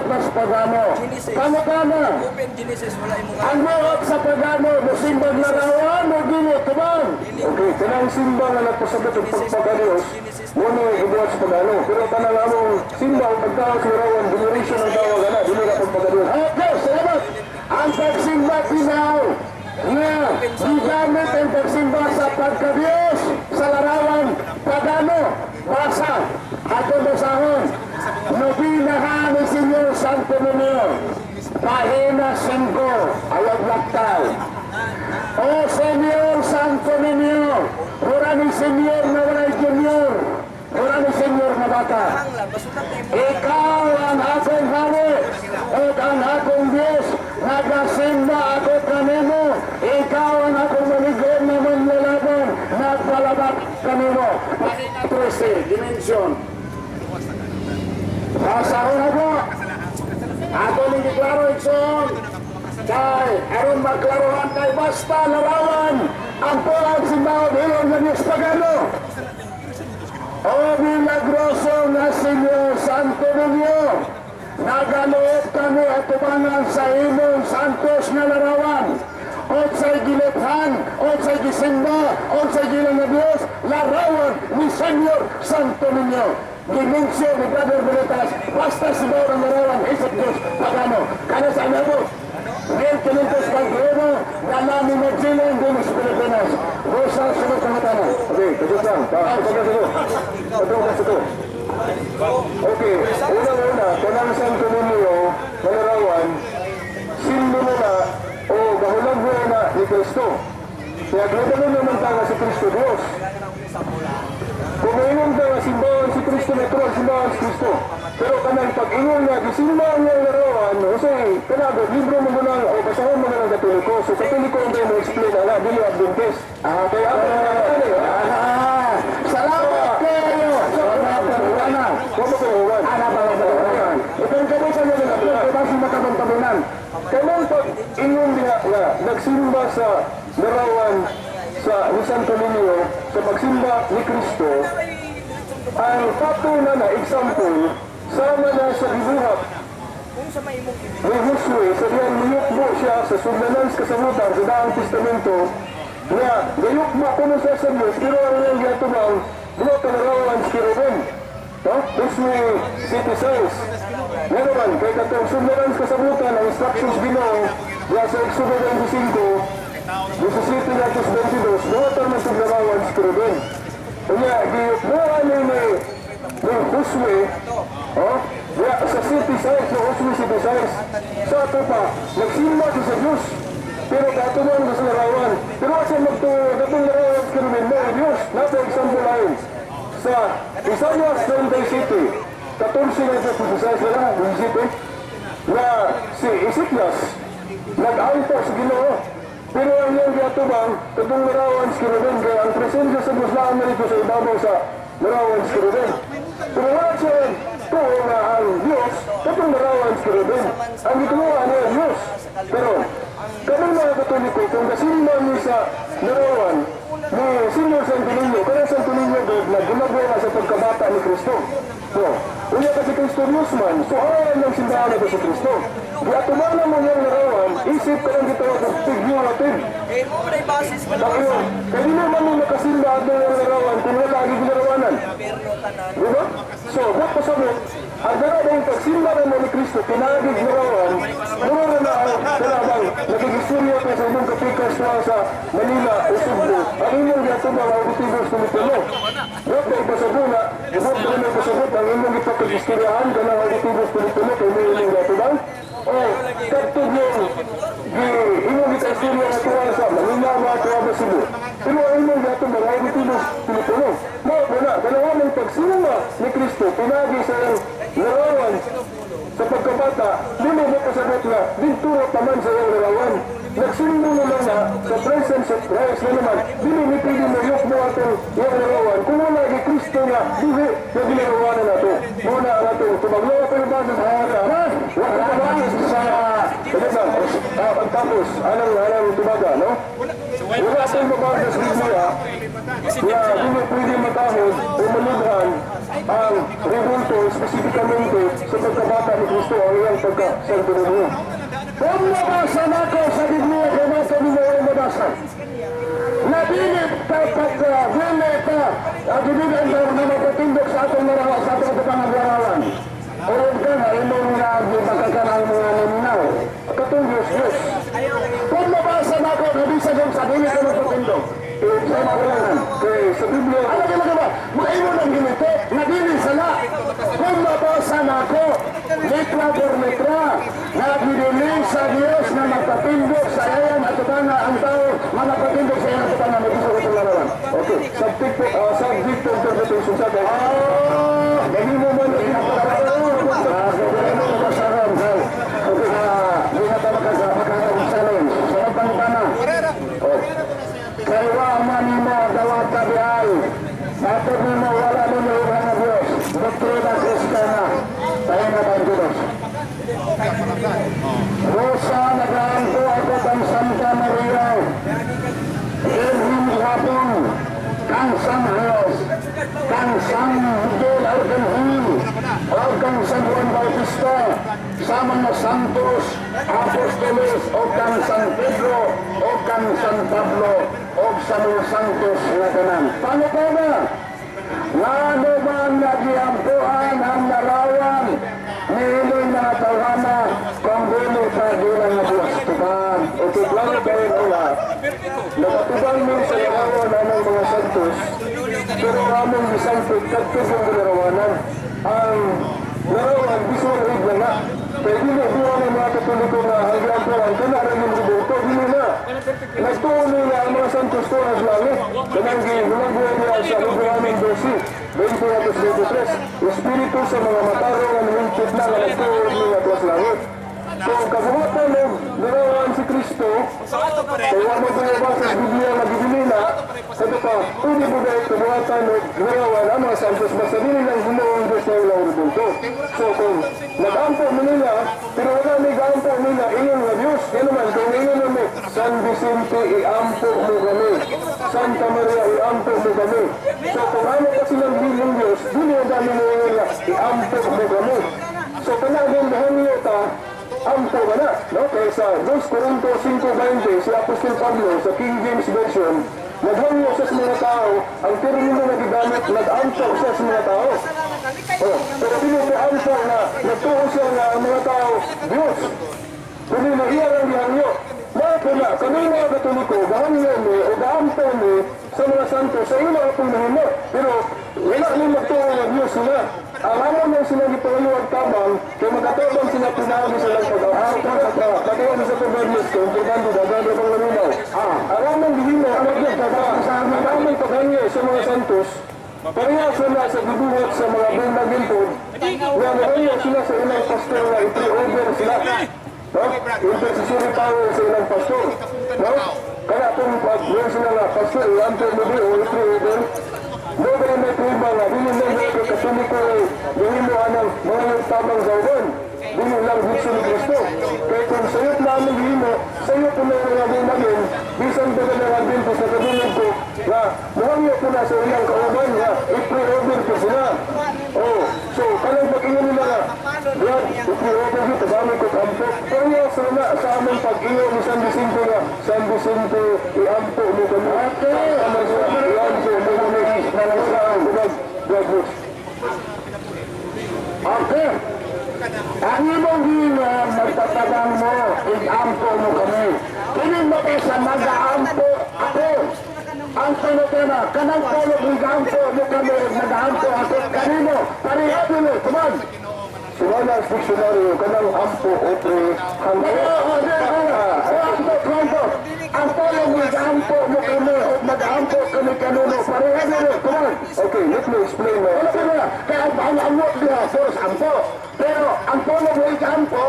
[SPEAKER 1] mas pagano? Kano-kano?
[SPEAKER 4] Open Genesis, wala imong
[SPEAKER 1] Ang buhat sa pagano, musimbag larawan o dili, tubang?
[SPEAKER 2] Okay, kanang simba nga nagpasabot og pagpagadios, mo ni gibuhat sa pagano. Pero kanang among simba o pagtawag sa larawan, veneration ang tawag ana, dili na pagpagadios.
[SPEAKER 1] Okay, salamat. Ang pagsimba pinaw nga gigamit ang pagsimba sa pagkadiyos sa larawan pagano. Basa ato basahon nobinahan ni Senyor Santo Niño, pahina 5, ayaw laktaw. O Senyor Santo Niño, ura ni Senyor na walay junior, ura ni Senyor na bata.
[SPEAKER 4] Hangla, basutan tayo mo.
[SPEAKER 1] Ikaw ang akong hari at ang akong Diyos. Nagasimba ako kanimo. Ikaw ang akong manigod na manlalaban. Nagpalabat kanimo. Pahina 13, dimension. Basahon ako. Ako ni giklaro, igsoon. Kay, aron maklarohan kay basta larawan ang pulang simbahon hilong nga Diyos pagano. O milagroso nga Senyor Santo Niño, nagaluot kami at tubangan sa imong santos nga larawan. O sa giliphan, o sa gisimba, o sa gilang nga Diyos, larawan ni Senyor Santo Niño. Dimensyon ni Brother Bonitas, basta si ang larawan, isip Diyos, pagano. Kana sa ano 1521, dala ni Magellan din sa Pilipinas. Rosa, sunod sa matana.
[SPEAKER 2] Okay, tapos lang. Tapos ito. Tapos ito. Okay, unang-una, kanang Santo Niño, na larawan, simbolo na o gahulag na ni Kristo. Kaya global naman ta nga si Kristo Diyos. Kung ingon ka nga simbahan si Kristo, natural simbahan si Kristo. Pero kanang pag-ingon nga, gisimba ang iyang larawan, kasi kanago, libro mo lang, o basahon mo lang Katoliko. So Katoliko ang mo explain, ala, dili Adventist. Ah, kaya ako,
[SPEAKER 1] Ah, salamat kayo. Salamat. Ana.
[SPEAKER 2] Wa mo kayo.
[SPEAKER 1] Ana pa lang ba? Itong kabusan nyo nila, ito ba si makabantabunan?
[SPEAKER 2] Kanang pag ingon diha nga nagsimba sa larawan sa ni Santo Niño sa pagsimba ni Kristo, ang kato na na example sama na sa gibuhat
[SPEAKER 4] Kung sa may imong ibig,
[SPEAKER 2] ni Josue sa diyang niyukbo siya sa sugnanan sa kasabutan sa Daang Testamento nga gayukbo kuno siya sa Diyos, pero ang iyang giatubang duha ka larawan sa kerubin. No? Josue 7:6. Nga naman, kay katong sugnanan sa kasabutan, ang instructions Ginoo diya sa Exodo 25, 17 na 22, duha ta man sa larawan sa kerubin. Unya, giyukboan ni Josue, oh, diya sa city size, no, Josue city size. Sa ato pa, nagsimba siya sa Diyos. Pero katuman sa larawan. Pero asa magtuo, katong larawan sa kerubin mo, Diyos, nasa example ayon. Sa Isaiah 37, 14 na 16 na lang, 17, na si Ezekias, nag-alto sa Ginoo. Pero ang iyang giatubang, katong larawan sa kerubin, kaya ang presensya sa Diyos naa dito sa ibabaw sa larawan sa kerubin. Pero wala siya tuo nga ang Diyos, katong larawan sa kerubin. Ang gituohan niya Diyos. Pero kami mga Katoliko, kung kasimba ni sa larawan ni Senyor Santo Niño, kaya Santo Niño God na gumagawa sa pagkabata ni Kristo. So, unya kasi Kristo Diyos man, so aral ng simbahan na sa Kristo. Giatumanan mo niyang larawan, isip ka lang gitawag og figurative.
[SPEAKER 4] Eh, mo na basis ka lang
[SPEAKER 2] Bakit? Kaya di naman mo makasimba at ng larawan kung wala lagi ginarawanan.
[SPEAKER 4] Perno tanan.
[SPEAKER 2] Di ba? So, buhat pa sabot, ang dara yung pagsimba na ni Kristo, pinagig larawan, mura na ang kanabang nakigistorya pa sa imong kapikas na sa Manila o Cebu, ang inyong giatubang ang auditibos Pilipino. Buot na ipasabot na, buot na may pasabot ang imong ipapag-istoryahan kanang auditibos Pilipino kay may imong gatubang. O, kadtog yung gi imong ipastorya nga tuwa sa Manila ba, tuwa ba Cebu. Pero ang imong gatubang auditibos Pilipino. Mao po na, kanang among pagsimba ni Kristo, pinagi sa iyang larawan sa pagkabata, dili mo pasabot nga, didto pa man sa iyang larawan. Nagsimbo naman na sa presence of Christ na naman, dili ni pwede mo yukbo atong iyang larawan kung wala gi Kristo nga buhi na ginarawanan nato. Muna ang atong tumaglawa kayo ba sa hara? Wala ka ba sa ano ba? Pagtapos, anang tubaga, no? Wala atong mabasa sa Biblia na dili pwede matahod o malibhan ang rebulto, espesipikamente sa pagkabata ni Kristo, ang iyang pagka-Santo Niño.
[SPEAKER 1] Kung mabasa nako sa Biblia, kung nasa ninyo ay mabasa. Nabilit ka pagka, dili ka, at dili ang tao na magpatindog sa atong larawan, sa atong kapangaglarawan. Urog ka na, imong nga, gibagkakan ang mga liminaw.
[SPEAKER 2] Katong Diyos, Diyos.
[SPEAKER 1] Kung mabasa nako, nabisa kong sa dili ka magpatindog. Sa mga kailangan.
[SPEAKER 2] Kay sa Biblia,
[SPEAKER 1] Ano ka ba? Maimo ng ginito, nabili sala. Kung mabasa nako, letra por letra, nagdili sa Diyos na magpatindog sa iyang atubanga ang tao, na magpatindog sa iyang atubanga, mag-isa ko itong larawan.
[SPEAKER 2] Okay, subject to interpretation sa kay. Ah, mo man
[SPEAKER 1] Ah, so, mo mabasahan, sir. Okay, di na ta makaka-challenge. Sa pangutana. Oh. Kay wa man nimo dawat ka diay. Matod nimo wala nimo ila nga Dios. Doktrina Kristana. Tayo na ba Diyos? Rosa, nagaampo ako kang Santa Maria. Irwin Hapon, kang San Jose, kang San Miguel Arcangel, o kang San Juan Bautista, sa mga santos, apostoles, o kang San Pedro, o kang San Pablo, o sa mga santos nga tanan. Paano pa na? Ngano ba nagiampuan ang larawan ni ining mga tawhana kung dili pa bilang nga Diyos? Tubag.
[SPEAKER 2] Okay, klaro kayo nila. Nakatubang min sa larawan anang mga santos, pero among gisampit kadto sa larawanan. Ang larawan bisan rig na nga. Kaya dili buwa ng mga Katoliko nga ang giampuan kana ra yung rebulto, dili na. Nagtuo nila ang mga santos to as langit. Kanang gihulagway niya sa Hebrew 12, 20 23, espiritu sa mga matarong ang hingpit na nga nagtuo nila tuwas langit. Kung kabuhatan ng larawan si Kristo, kaya mo ba sa Biblia nga gibilina, sabi pa, pwede mo dahil kabuhatan ng larawan ang mga santos, basta dili lang Ginoong Diyos na ilang rebulto. So kung nag-ampo mo nila, pero wala may gaampo nila, ingon nga Diyos. Yan naman, kung ingon namin, San Vicente, iampo mo kami. Santa Maria, iampo mo kami. So kung ano pa silang bilang Diyos, dili ang dami mo ingon nga, iampo mo kami. So panagong bahangyo ta, ampo ka na. No? Kaya sa 2 Corinto 5:20, si Apostol Pablo sa King James Version, naghangyo siya sa mga tao, ang termino na gigamit, nag-ampo siya sa mga tao. Oh, pero dili ko ampo na nagtuo siya nga ang mga tao, Diyos. Kundi na iya lang gihangyo. Mga po na, kami mga Katoliko, gahangyo mi o gaampo mi sa mga santo sa ila akong nahimo. Pero wala ni magtuo nga Diyos sila. Ang amo nang sila gipangayo tabang, kay magatabang sila pinaagi sa ilang pag-ampo sa pagkayon sa Proverbios ko, importante dagan ra bang laminaw. Ang among gihimo, ang among paghangyo sa mga santos, pareha sila sa gibuhat sa mga born again po, nga nahangyo sila sa ilang pastor nga i-pre-over sila. No? Intercessory power sa ilang pastor. No? Kaya kung pag yun sila nga, pastor, i-ampo mo di o i-pre-over, no ba may prueba nga, dili lang mo Katoliko ay dili mo anang mga tabang gawon. Dili lang Hesus ni Kristo. Kaya kung sayop na among gihimo, sayop po na nga born again, bisan pa na nga din po sa kadungog ko, nga muhangyo po na sa ilang kauban nga, i-pre-over po sila. Oh, so kanang pag-ingon nila nga, Brad, i-pre-over ko, tabami ko kampo. Pareha sa na sa among pag-ingon ni San Vicente nga, San Vicente, iampo mo kami. Okay, iampo mo kami. Sa God, God bless.
[SPEAKER 1] Okay. Ang imong ginoo magtatabang mo, iampo mo kami. Kini mo sa magaampo ako. Ang Ang pangutana, kanang pulong nagaampo mo kami, nagaampo ako kanino, pareha dili, come on.
[SPEAKER 2] Sumala sa diksyonaryo, kanang ampo o pre, hangyo.
[SPEAKER 1] Ampo, ang pulong nagaampo mo kami o nagaampo kami kanino, pareha dili, come on.
[SPEAKER 2] Okay, let me explain my
[SPEAKER 1] Wala ba? Kaya ang amot diha, source ampo. Pero ang pulong nagaampo,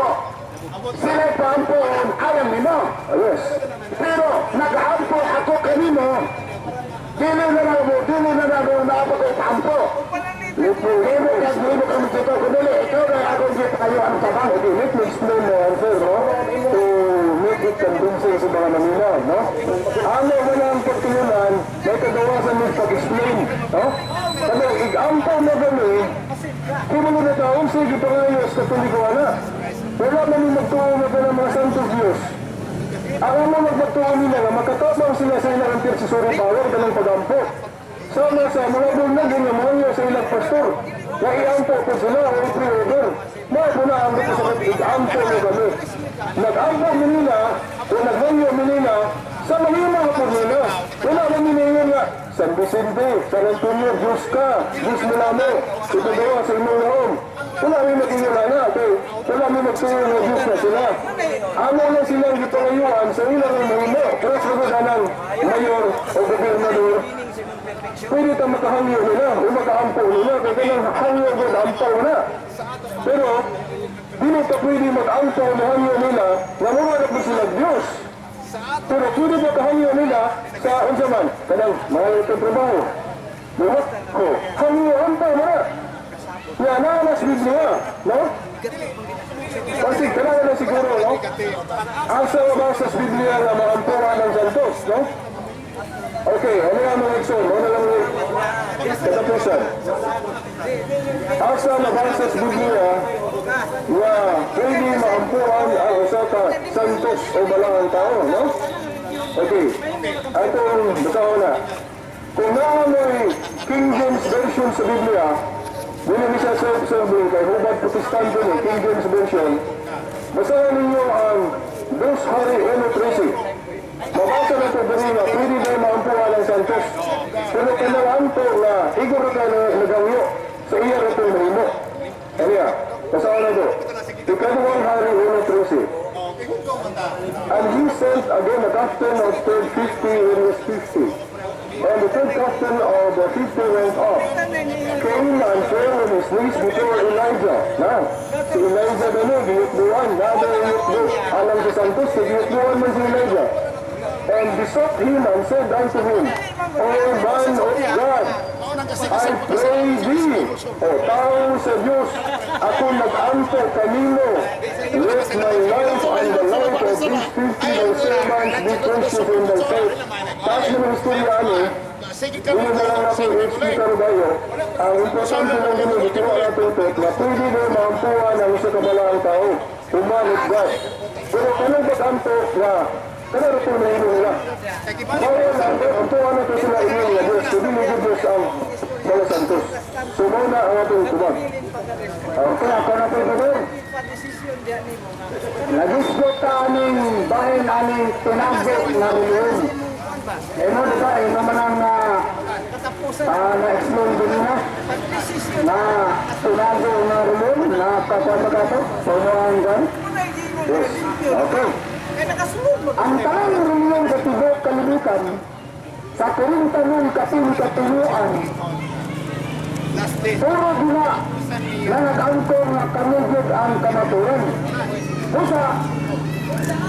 [SPEAKER 1] sila paampo alam nimo.
[SPEAKER 2] Yes.
[SPEAKER 1] Pero nagaampo ako kanino, dili na lang mo, dili na lang mo na ako kay paampo.
[SPEAKER 2] Let me
[SPEAKER 1] Dili ka, dili kami dito. Kung dili, ikaw na ako dito kayo ang tabang.
[SPEAKER 2] Okay, let me explain my answer, no? To make it convincing sa mga naminaw, no? Ano mo na ang pagtulunan, may kagawasan mo pag-explain, no? Kami, igampo mo kami, kung mga nataon sa gipangayos, Katoliko na. Wala man yung magtuo mo ka ng mga Santos Diyos. Ang amo magpagtuo nila nga makatabang sila sa ilang intercessory power kanang pagampo. Sama sa mga bulag nga mga sa ilang pastor nga iampo po sila o i-pre-order. Mao po na ang gusto sa iampo mo kami. Nag-ampo mi nila o naghangyo mi nila sa mahimo po nila. Wala man nila nga San Vicente, San Antonio, Diyos ka, Diyos mo namo, ipagawa sa imong naom. Wala may mag-ingon na, kay wala may magtuo nga Diyos na sila. Amo na silang gipangayuan sa ilang mahimo. Pero sa ng mayor o gobernador, pwede ta makahangyo nila o makaampo nila. Kaya kanang hangyo gud ampaw na. Pero, dili ta pwede mag-ampo o mahangyo nila nga mura na po sila Diyos. Pero pwede ba kahangyo nila sa unsa man? Kanang mga itong trabaho. Buhat ko. Hangyo ampaw na. Nga naa na sa Biblia, no? Kasi kailangan na siguro, no? Asa ba sa Biblia nga maampura ng santos, no? Okay, ano nga mga igsoon? Ano lang yung katapusan? Asa mabasa sa Biblia nga pwede maampuan ang usa ka santos o balaang tao, no? Okay, atong basahon na. Kung naa mo'y King James Version sa Biblia, dili ni siya self-serving kay hubad Protestante ni King James Version, basahan ninyo ang Dos Hari 1.13. Mabasa na ito diri nga pwede na maampuan ang santos. Pero kanang ampo nga igor ka na nagangyo sa iya ra itong mahimo. Ano ya? Basahan na ito. Ikaduhang Hari 1.13. And he sent again a captain of third 50 in his 50. And the third captain of the 50 went up, came and fell on his knees before Elijah. Na, si Elijah na no, giyutbuan, nada giyutbu. Alam sa Santos, giyutbuan man si Elijah. And besought him and said unto him, "O man of God, I pray thee, O tao sa Diyos, ako nag-ampo kanino, let my life and the life of these 50 thy servants be precious in thy sight." Taas mo ng istorya ani, hindi na lang natin i-explicar kayo. Ang importante lang din, ituwa natin ito, na pwede na maampuan ang isa ka balaang tao, human of God. Pero kanang pag-ampo na, kanang ito na nila. Bawal ang ampuan na ito sila ingon nga Diyos, so dili gud Diyos ang mga santos. So mao na ang atong tubag.
[SPEAKER 1] Okay, ako na po ito. Nagisgot ka aning bahin aning tinago na reliyon. Eh no, di ba, eh naman ang na-explain din na na tinago na reliyon na kapwa-kato, sa umuanggan. Yes, okay. Ang tanang reliyon sa tibok kalibutan, sa 40 mil kapin katinuan, puro gina na nag-angkor nga kami gyud ang kamaturan. Busa,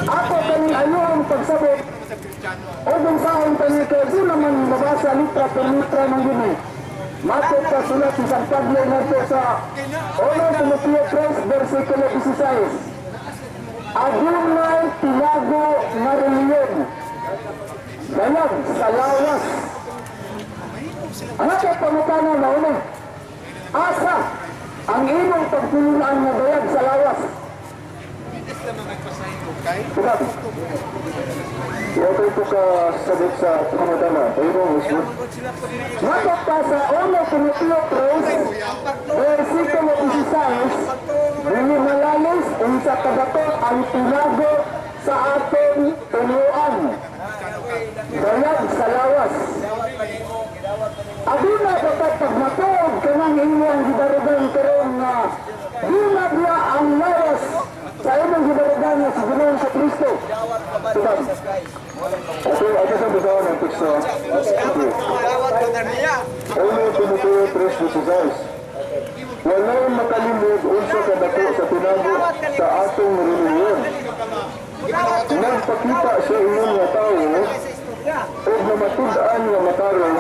[SPEAKER 1] ako kani ayo ang pagsabot o unsaon kani kay di naman mabasa litra per litra ng gini. Matod sa sulat ni San Pablo ngadto sa 1 Timoteo 3 versikulo 16. Adunay tinago nga reliyon. Dayag sa lawas. Ang ato pangutana mauna. Asa ang imong pagtulunan nga dayag sa lawas?
[SPEAKER 2] Tubag. Okay po ka sagot sa pangutana. Tayo mo, mismo.
[SPEAKER 1] Matod pa sa 1 Timoteo 3, versikulo 16, dili malalis unsa kadato ang tinago sa atong tinuan. Dayag sa lawas.
[SPEAKER 2] sa Okay.
[SPEAKER 4] Dawat ka niya.
[SPEAKER 2] 1 Timoteo 3:16. Walay makalimod unsa ka dako sa tinago sa atong relihiyon. Nagpakita siya ingon nga tawo ug namatud-an nga matarong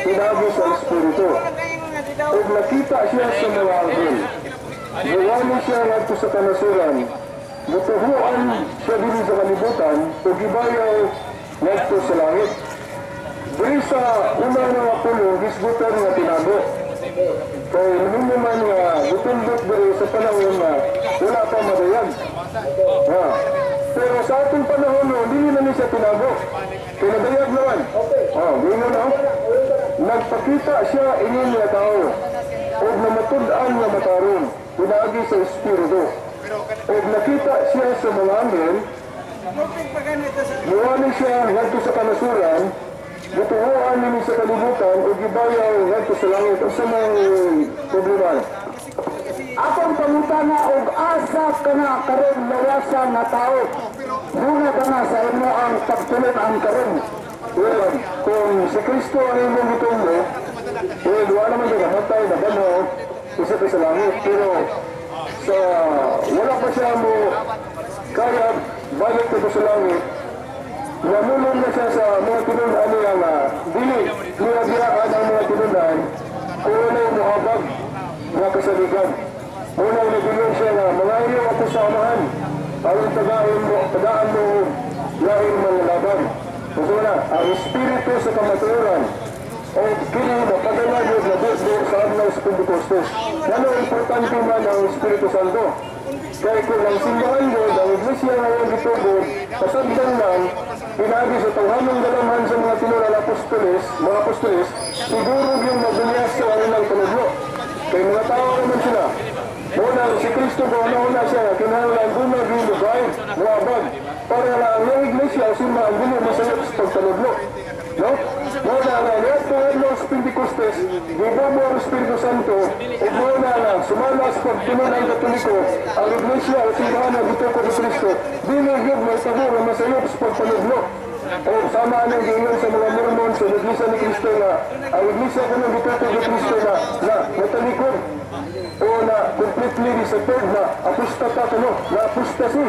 [SPEAKER 2] pinaagi sa Espiritu. Ug nakita siya sa mga anghel. Giwali siya ngadto sa kanasuran. Mutuhuan siya dinhi sa kalibutan ug gibayaw ngadto sa langit. Diri sa una nga pulong, hisgutan nga tinago. Kay mahimo man nga gitundok diri sa panahon nga wala pa madayag. Ha. Pero sa atong panahon no, dili na ni siya tinago. Kay nadayag naman. Oh, di mo no? Nagpakita siya ingon nga tao ug namatud-an nga matarong pinaagi sa Espiritu. Ug nakita siya sa mga anghel. Muwali siya ngadto sa kanasuran, gituhuan nini sa kalibutan ug gibayaw ngadto sa langit. Unsa may problema?
[SPEAKER 1] Akong pangutana, og asa ka na karon lawasa nga tao? Muna ka na sa imo ang pagtulon-an karon.
[SPEAKER 2] Well, kung si Kristo ang imong gitumbo, well, wala naman ka matay na banhaw, isa ka sa langit. Pero sa wala pa siya mo kaya balik ko sa langit, namulong na siya sa mga tinun-an niya nga dili niya biyaan ang mga tinun-an kung walay muhabag nga kasaligan. Unang nagulong siya nga, "Mangayo ako sa Amahan, aron tagaan mo og lain manlalaban." Gusto na, ang Espiritu sa kamatuoran o kini mapadala yun na do sa adlaw sa Pentecostes. Ano importante man ang Espiritu Santo? Kaya kung ang simbahan mo, ang iglesia nga iyang gitubod, pasagdan lang, pinaagi sa tawhanong galamhan sa mga tinuran apostoles, mga apostoles, siguro yung mabunyas sa ilang panudlo. Kay mga tao naman sila. Muna, si Kristo ko, una siya, kinahanglan doon na yung muabag, para na ang iyang iglesia o simbahan, dili masayop sa pagpanudlo. No? Muna na, niadto adlaw sa Pentecostes, gibubo ang Espiritu Santo, ug muna na, sumala sa pagtulon ang Katoliko, ang iglesia o simbahan na gitukod ni Kristo, dili gyud may tabo nga masayop sa pagpanudlo. O sama anang giingon sa mga Mormon sa Iglesia ni Kristo nga ang iglesia kuno gitukod ni Kristo na natalikod o na completely disappeared, na apostata kuno, na apostasy.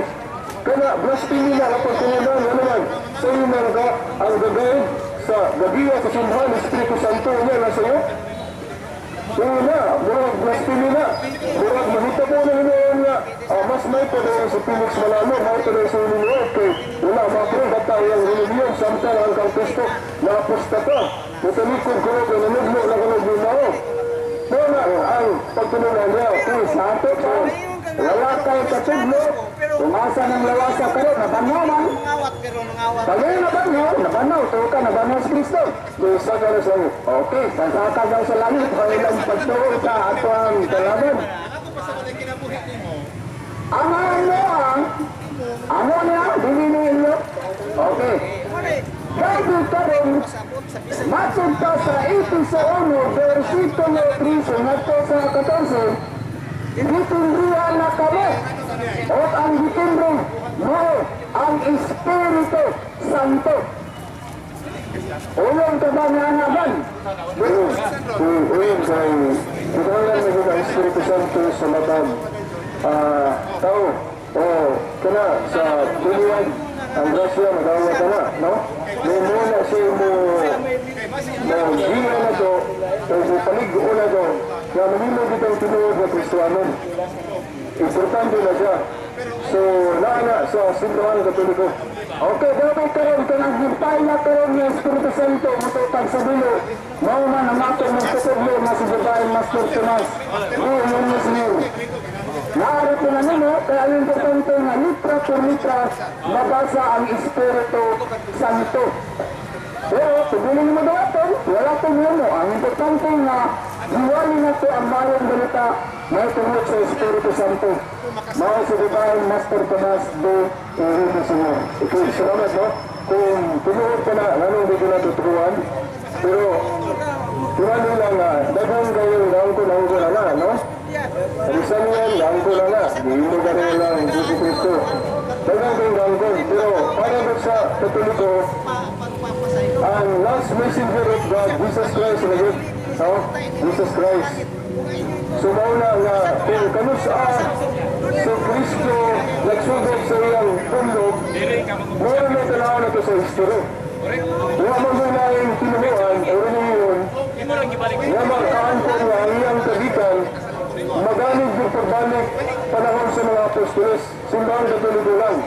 [SPEAKER 2] Kana blasphemy na kapag tinunan ano man sa iyo man ka ang gagayod sa gagiya sa simbahan ng Espiritu Santo niya na sa iyo. Una, murag blasphemy na. Murag mahitabo na hinuon nga, mas may pa dayon sa Felix Malano, may pa dayon sa Union, kay wala ma-prove at tayo ang relihiyon, samtang ang kang Kristo na apostata. Mutalikod ko na nanuglo na kanog mao. Muna ang pagtulunan niya.
[SPEAKER 1] Okay, sa ato pa, wala kay katudlo, kung asa ng lawasa karon, nabanhaw man.
[SPEAKER 4] Mangawat pero mangawat.
[SPEAKER 1] Pag nabanhaw, nabanhaw, tuo ka, nabanhaw si Kristo.
[SPEAKER 2] Sa ka na sa langit.
[SPEAKER 1] Okay, sasaka daw sa langit, ilang pagtuo ka ato ang kalaban. Ang ano ang, ano niya, dili ninyo. Okay. Gabi karon, matod pa sa Efeso 1, versikulo 13, ngadto sa 14, gitindrihan na kamo. O ang gitindring mo ang Espiritu Santo. Ulong ka ba nga naman?
[SPEAKER 2] Uyon, kay kinahanglan na gyud ang Espiritu Santo sa matag tao. O kana sa buliwag ang grasya magawa ka na, no? May muna siya mo mo giya na to o mo palig-o na to nga mahimo bitang tinuod nga Kristohanon. Importante na siya. So, naa na sa simbahan Katoliko.
[SPEAKER 1] Okay, dapat karon kanang gipaya karon ni Espiritu Santo motupag sa dulo. Mao man ang atong magtutudlo nga si Divine Master Tomas. Di mo Senyor. Naari po na nimo, kaya ang importante nga litra por litra mabasa ang Espiritu Santo. Pero kung dili nimo dawaton, wala pong mo. Ang importante nga giwali na to ang mayong balita may tungod sa Espiritu Santo. Mao si Divine Master Tomas de Eugenio Senyor.
[SPEAKER 2] Okay, salamat, no? Kung tinuod ka na, anong hindi ko natuturuan? Pero, tunay lang na, daghang kayong gangko na na, no? Bisan yan, gangko na na. Hindi mo ganun lang, Jesus Cristo. Daghang kayong gangko. Pero, para doon sa Katoliko, Ang last messenger of God, Jesus Christ, na yun. No? Jesus Christ. So mao na nga kung kanusa si Kristo nagsugod sa iyang pundok, meron na tanaw na to sa history. Wa man laing tinuhuan o relihiyon nga makaangkon nga ang iyang kagikan maganid yung pagbalik panahon sa mga apostoles, Simbahang Katoliko lang.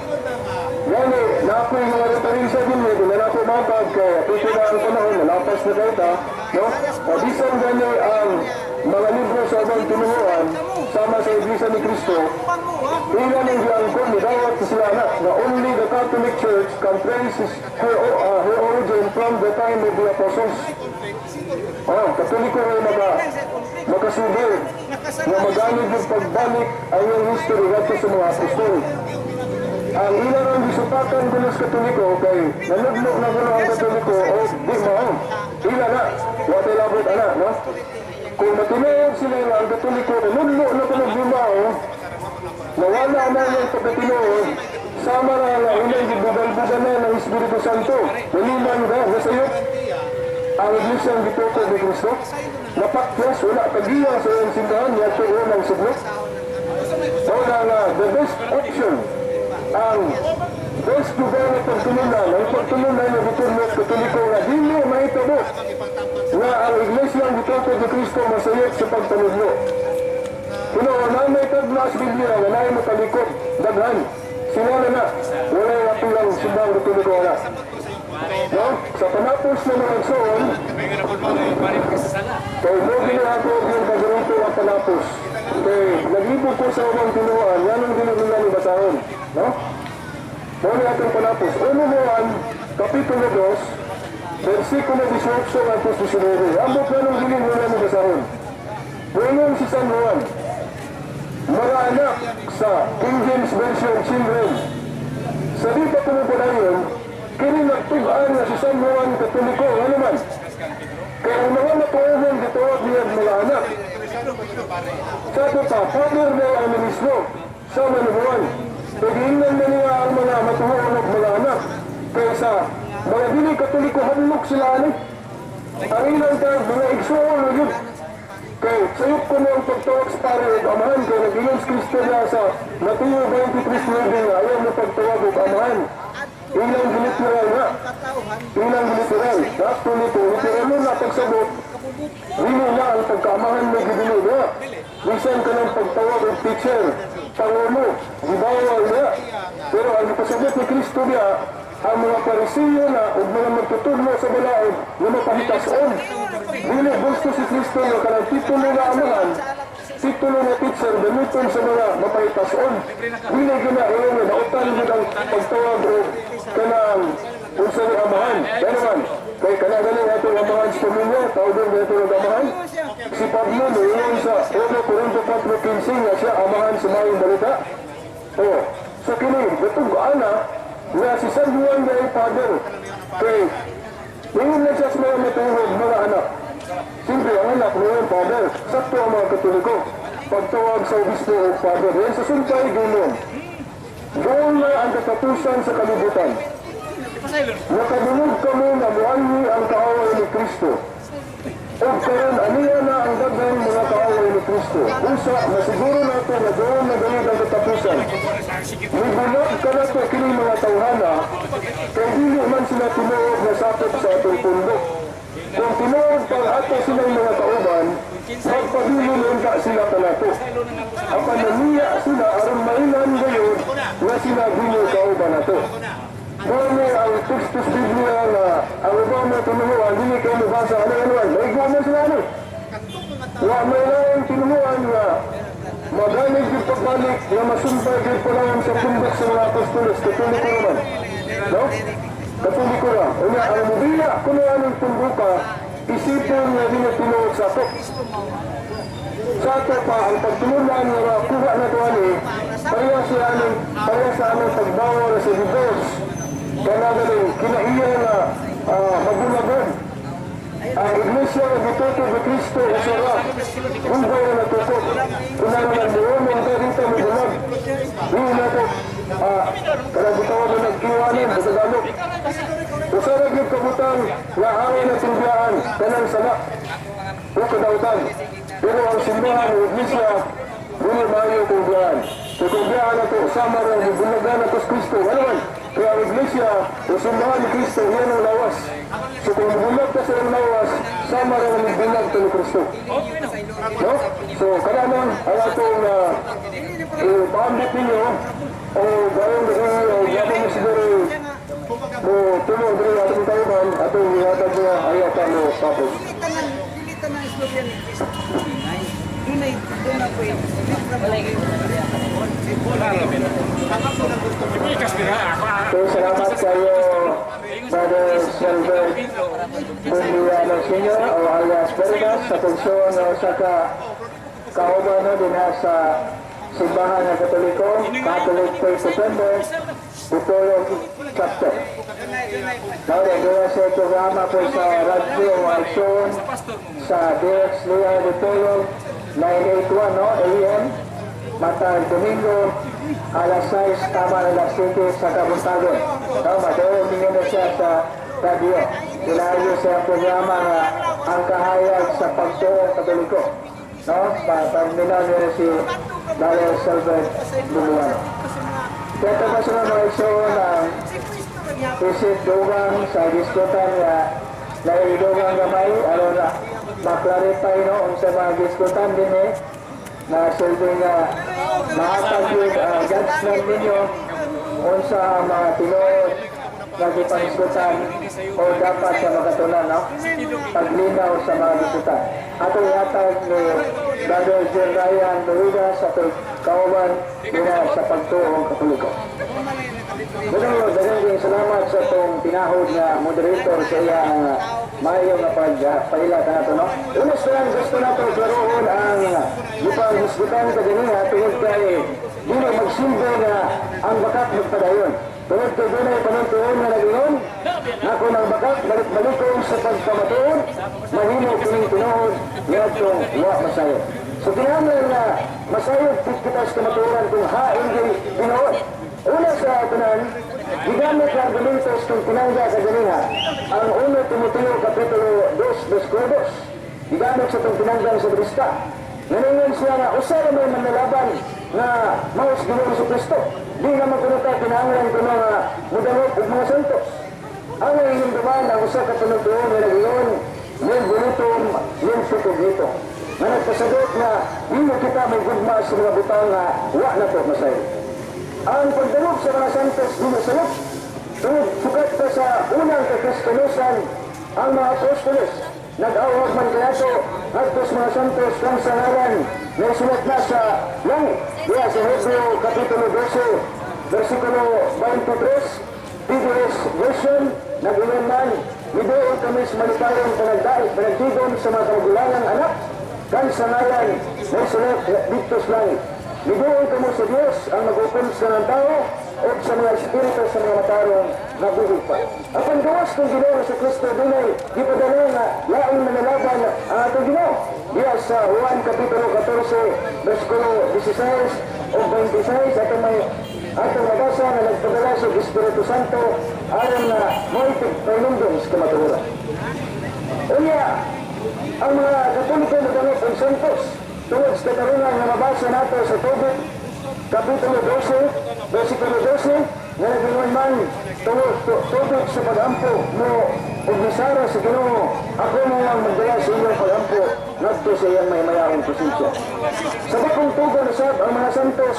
[SPEAKER 2] Gani, na ako'y mga referensya din eh, di na ako matag, kaya pito na ang panahon, nalapas na kahit no? O, bisan gani ang mga libro sa ubang tinuhuan, sama sa Iglesia ni Cristo, ilan ang giangkon, nidawat sila na, na only the Catholic Church can trace her origin from the time of the apostles. Oh, Katoliko ay makasugod na magamit yung pagbalik ang iyang history ngadto sa mga apostol. Ang ilang ang gisupakan kuno sa Katoliko kay nanugno na kuno ang Katoliko o di mao. Ila na, wa tay labot ana, no? Kung matinuod sila nga ang Katoliko nanugno na kuno di mao, nawala na yung pagkatinuod, sama na nga unang gibugal-bugal na ng Espiritu Santo. Naliman ka, nasayop ang Iglesia ang gituko ni Kristo. Napakyas, wala kagiya sa iyang simbahan, yato unang siglo. Mao na nga, the best option, ang best lugar na pagtulunan, ang pagtulunan na gitulok Katoliko nga dili mahitabo nga ang Iglesia ang gituko ni Kristo masayop sa pagpanudlo. Kuno na may tagna sa Biblia nga naay matalikod, daghan. Sila na na, wala yung apilang simbahang Katoliko na. No? Sa panapos na mga igsoon, kay mo ako yung paborito ang panapos. Kay naglibog ko sa ubang tinuan, yan ang dili nila ni basahon. No? Mao ni atong panapos. 1 Juan, Kapitulo 2, versikulo 18 ngadto 19. Ambot na nung dili nila ni basahon. Moingon si San Juan, "Mga anak," sa King James Version, "children." Sa di pa pumupadayon, kini nagtug-an nga si San Juan Katoliko, ano man? Kaya ang mga matuohon gitawag niya mga anak. Sabi pa, father na ang ministro sa ni Juan. Pag-iingnan na niya ang mga matuohon og mga anak. Kaysa mga dili Katoliko, hadlok sila ani. Ang ilang tawag, mga igsuon na yun. Kay sayop ko mo ang pagtawag sa pare og amahan kay nag-ingon si Kristo niya sa Mateo 23:9 nga ayaw mo pagtawag og amahan. Ilang giliteral nga. Ilang giliteral. Actually, kung literal mo na pagsabot, dili na ang pagkaamahan mo gidili niya. Bisan ka ng pagtawag og teacher, pangulo, gibawal niya. Pero ang ipasabot ni Kristo niya, ang mga Parisiyo na ug mga magtutudlo sa balaod nga mapahitason. Dili gusto si Kristo nga kanang titulo nga amahan, titulo nga teacher, gamiton sa mga mapahitason. Dili gina ingon nga dautan gid ang pagtawag o kanang unsa ni amahan. Kaya naman, kay kana galing atong amahan sa pamilya, tawag din ito ng amahan. Si Pablo moingon sa 1 Corinto 4:15 nga siya amahan sa maayong balita. Oh, so kini gatug-an na nga si San Juan ay father. Kay ingon na siya sa mga matuhog, "Mga anak." Siyempre, ang anak mo father. Sakto ang mga Katoliko. Pagtawag sa obispo o father. Yan sa sumpay, ginon. Doon na ang katapusan sa kalibutan. Nakadungog kamo na muanhi ang kaaway ni Kristo. O karon aniya na ang daghang mga kaaway ni Kristo. Usa, masiguro nato na doon na gayud ang katapusan. Nibulag ka nato kini mga tawhana, kay dili man sila tinuod na sakop sa atong pundok. Kung tinuod pang ato silang mga kauban, magpabilin unta sila kanato. Apan naniya sila aron mainan gayud nga sila dili kauban nato. Mao ni ang tekstos Biblia nga ang ubang mga tinuhuan dili kayo mabasa ano ano ano. Maigo man sila ano. Wa may laing tinuhuan nga maganig yung pagbalik nga masumpay gyud panahon sa pundok sa mga apostoles. Katoliko naman. No? Katoliko ra. Unya ang mubiya kuno anong punduka isipon nga dili tinuod sa ato. Sa ato pa ang pagtulunan nga makuha na to ani pareha sa anong pagbawal sa divorce. Kana galing kinaiya nga magulagod. Ang Iglesia nga gituto ni Kristo usara. Unggoy na natukod. Kunang nga muumong ka dito magulag. Di na to kanang gitawag na nagkiwanan sa Tagalog. Usa ra gyud ka butang nga angay natong biyaan, kanang sala o kadautan. Pero ang simbahan o iglesia, dili maayo kung biyaan. So kung biyaan nato, sama ra gibulagan nato sa Kristo. Ano man? Kaya ang iglesia o simbahan ni Kristo, yan ang lawas. So kung bulag ka sa iyang lawas, sama ra nga bulag ta ni Kristo. No? So kada man ang atong paambit ninyo o gayong gabi o gapon mo siguro mo tulo diri atong tayuban atong gihatag niya, ayaw pa mo tapos.
[SPEAKER 4] Dili tanan istorya ni Kristo. Dunay dunay ko
[SPEAKER 1] So, salamat sa iyo, Brother Silver Bundiano Sr. o alias Veritas, sa pulso no, sa kauban, no, din sa Simbahan ng Katoliko, Catholic Faith Defender, Dipolog Chapter. Now, doon sa programa po sa radyo Alson sa DXDR Dipolog 981, no, AM, matag Domingo, alas 6, tama alas 7 sa kabuntagon. No, matuon ninyo na siya sa radyo. Ilayo sa programa nga Ang Kahayag sa Pagtuo Katoliko. No, pagminaw niyo si Brother Silver Luluan. Kaya ito pa sa mga igsoon ang isip dugang sa gisgutan nga naidugang gamay aron na maklarify, no, unsa mga gisgutan din eh na silbi nga mahatag yun judgment ninyo unsa ang mga tinuod nga gipangisgutan o dapat sa makatunan, no, paglinaw sa mga gisgutan. Atong ihatag ni Brother John Ryan Luiga sa atong kauban nila sa pagtuong Katoliko. Daghang daghang salamat sa atong tinahod nga moderator sa iyang maayo nga pagpaila kanato, no. Una sa lang, gusto nato klarohon ang gipanghisgutan kaganiha tungod kay dili magsilbi nga ang bakak magpadayon. Tungod kay dunay panuntuon nga nag-ingon nga kung ang bakak balik-balikon sa pagkamatuod, mahimo kining tinuod ngadtong wa masayod. So kinahanglan nga masayod kita sa kamatuoran kung hain gyud tinuod. Una sa tanan, gigamit ng argumento kung tinangga sa ganiha ang 1 Timoteo Kapitulo 2, versikulo 2. Gigamit sa itong tinanggang sa Krista. Naningon siya nga usa ra may manlalaban nga mao si Ginoong Kristo. Di naman kuno ta kinahanglan kuno nga mudangop og mga santos. Ang nahihimduman ang usa ka panuntuon nga nag-ingon, "Non volitum, non fit." Nga nagpasagot nga dili kita may gugma sa mga butang nga wa na to masayod. Ang pagdangop sa mga santos dili sayop. Tungod sukat pa sa unang kakristonosan, ang mga apostoles nag-awhag man kanato ngadto sa mga santos kang sa ngalan nga isulat na sa langit. Diya sa Hebreo Kapitulo 12, versikulo 23, PDS version, nag-ingon man, "Miduol kami sa malipayong panagdait, panagdigon sa mga kamagulangang anak, kan sa ngalan na isulat didto sa langit. Miduol kamo sa Dios ang mag-ukom sa ng tao o sa mga espiritu sa mga matarong na buhi pa." Apan gawas kung Ginoo sa Kristo, dunay gipadala nga laing manalaban ang atong Ginoo. Diya sa Juan Kapitulo 14, versikulo 16 o 26, atong may atong mabasa nga nagpadala sa Espiritu Santo aron nga mo'y pahinumdom sa kamatuoran. Unya, ang mga Katoliko modangop og santos tungod sa katarungan nga mabasa nato sa Tobit Kapitulo 12, versikulo 12, nga nag-ingon man, tungod tubig sa pagampo mo ug misara sa Ginoo, ako mo ang magdala sa inyong pagampo ngadto sa iyang mahimayahong presensya." Sa bakong tugon usab, ang mga santos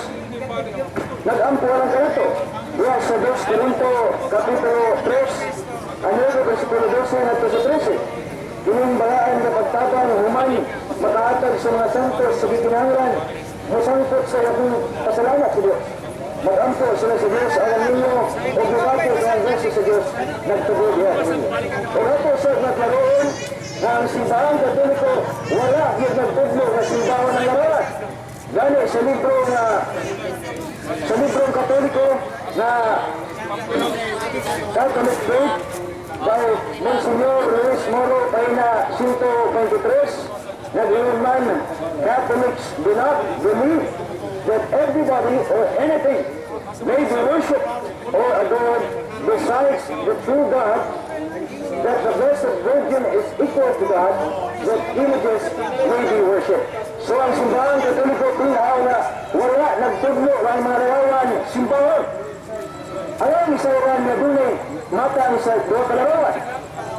[SPEAKER 1] nag-ampo lang kanato. Diya sa 2 Corinto Kapitulo 3, ang 9 versikulo 12 ngadto sa 13. "Kining balaan nga pagtabang human makahatag sa mga santos sa gikinahanglan, mosangpot sa labing pasalamat sa Dios. Mag-ampo sila sa Dios alang ninyo ug mubato sa ang grasya sa Dios nagtubod diha ninyo." Ug ato sa naklaroon nga ang Simbahang Katoliko wala gyud nagtudlo nga simbahan ng larawan. Gani sa libro nga sa librong Katoliko na Catholic Faith by Monsignor Luis Moro, pahina 123, nag-ingon man, "Catholics do not believe that everybody or anything may be worshipped or adored besides the true God." that the Blessed Virgin is equal to God, that images may be worshipped." So ang Simbahan Katoliko tinaw na wala nagtudlo ang mga larawan simbahon. Ayon sa iran nga dunay matang sa duha ka larawan.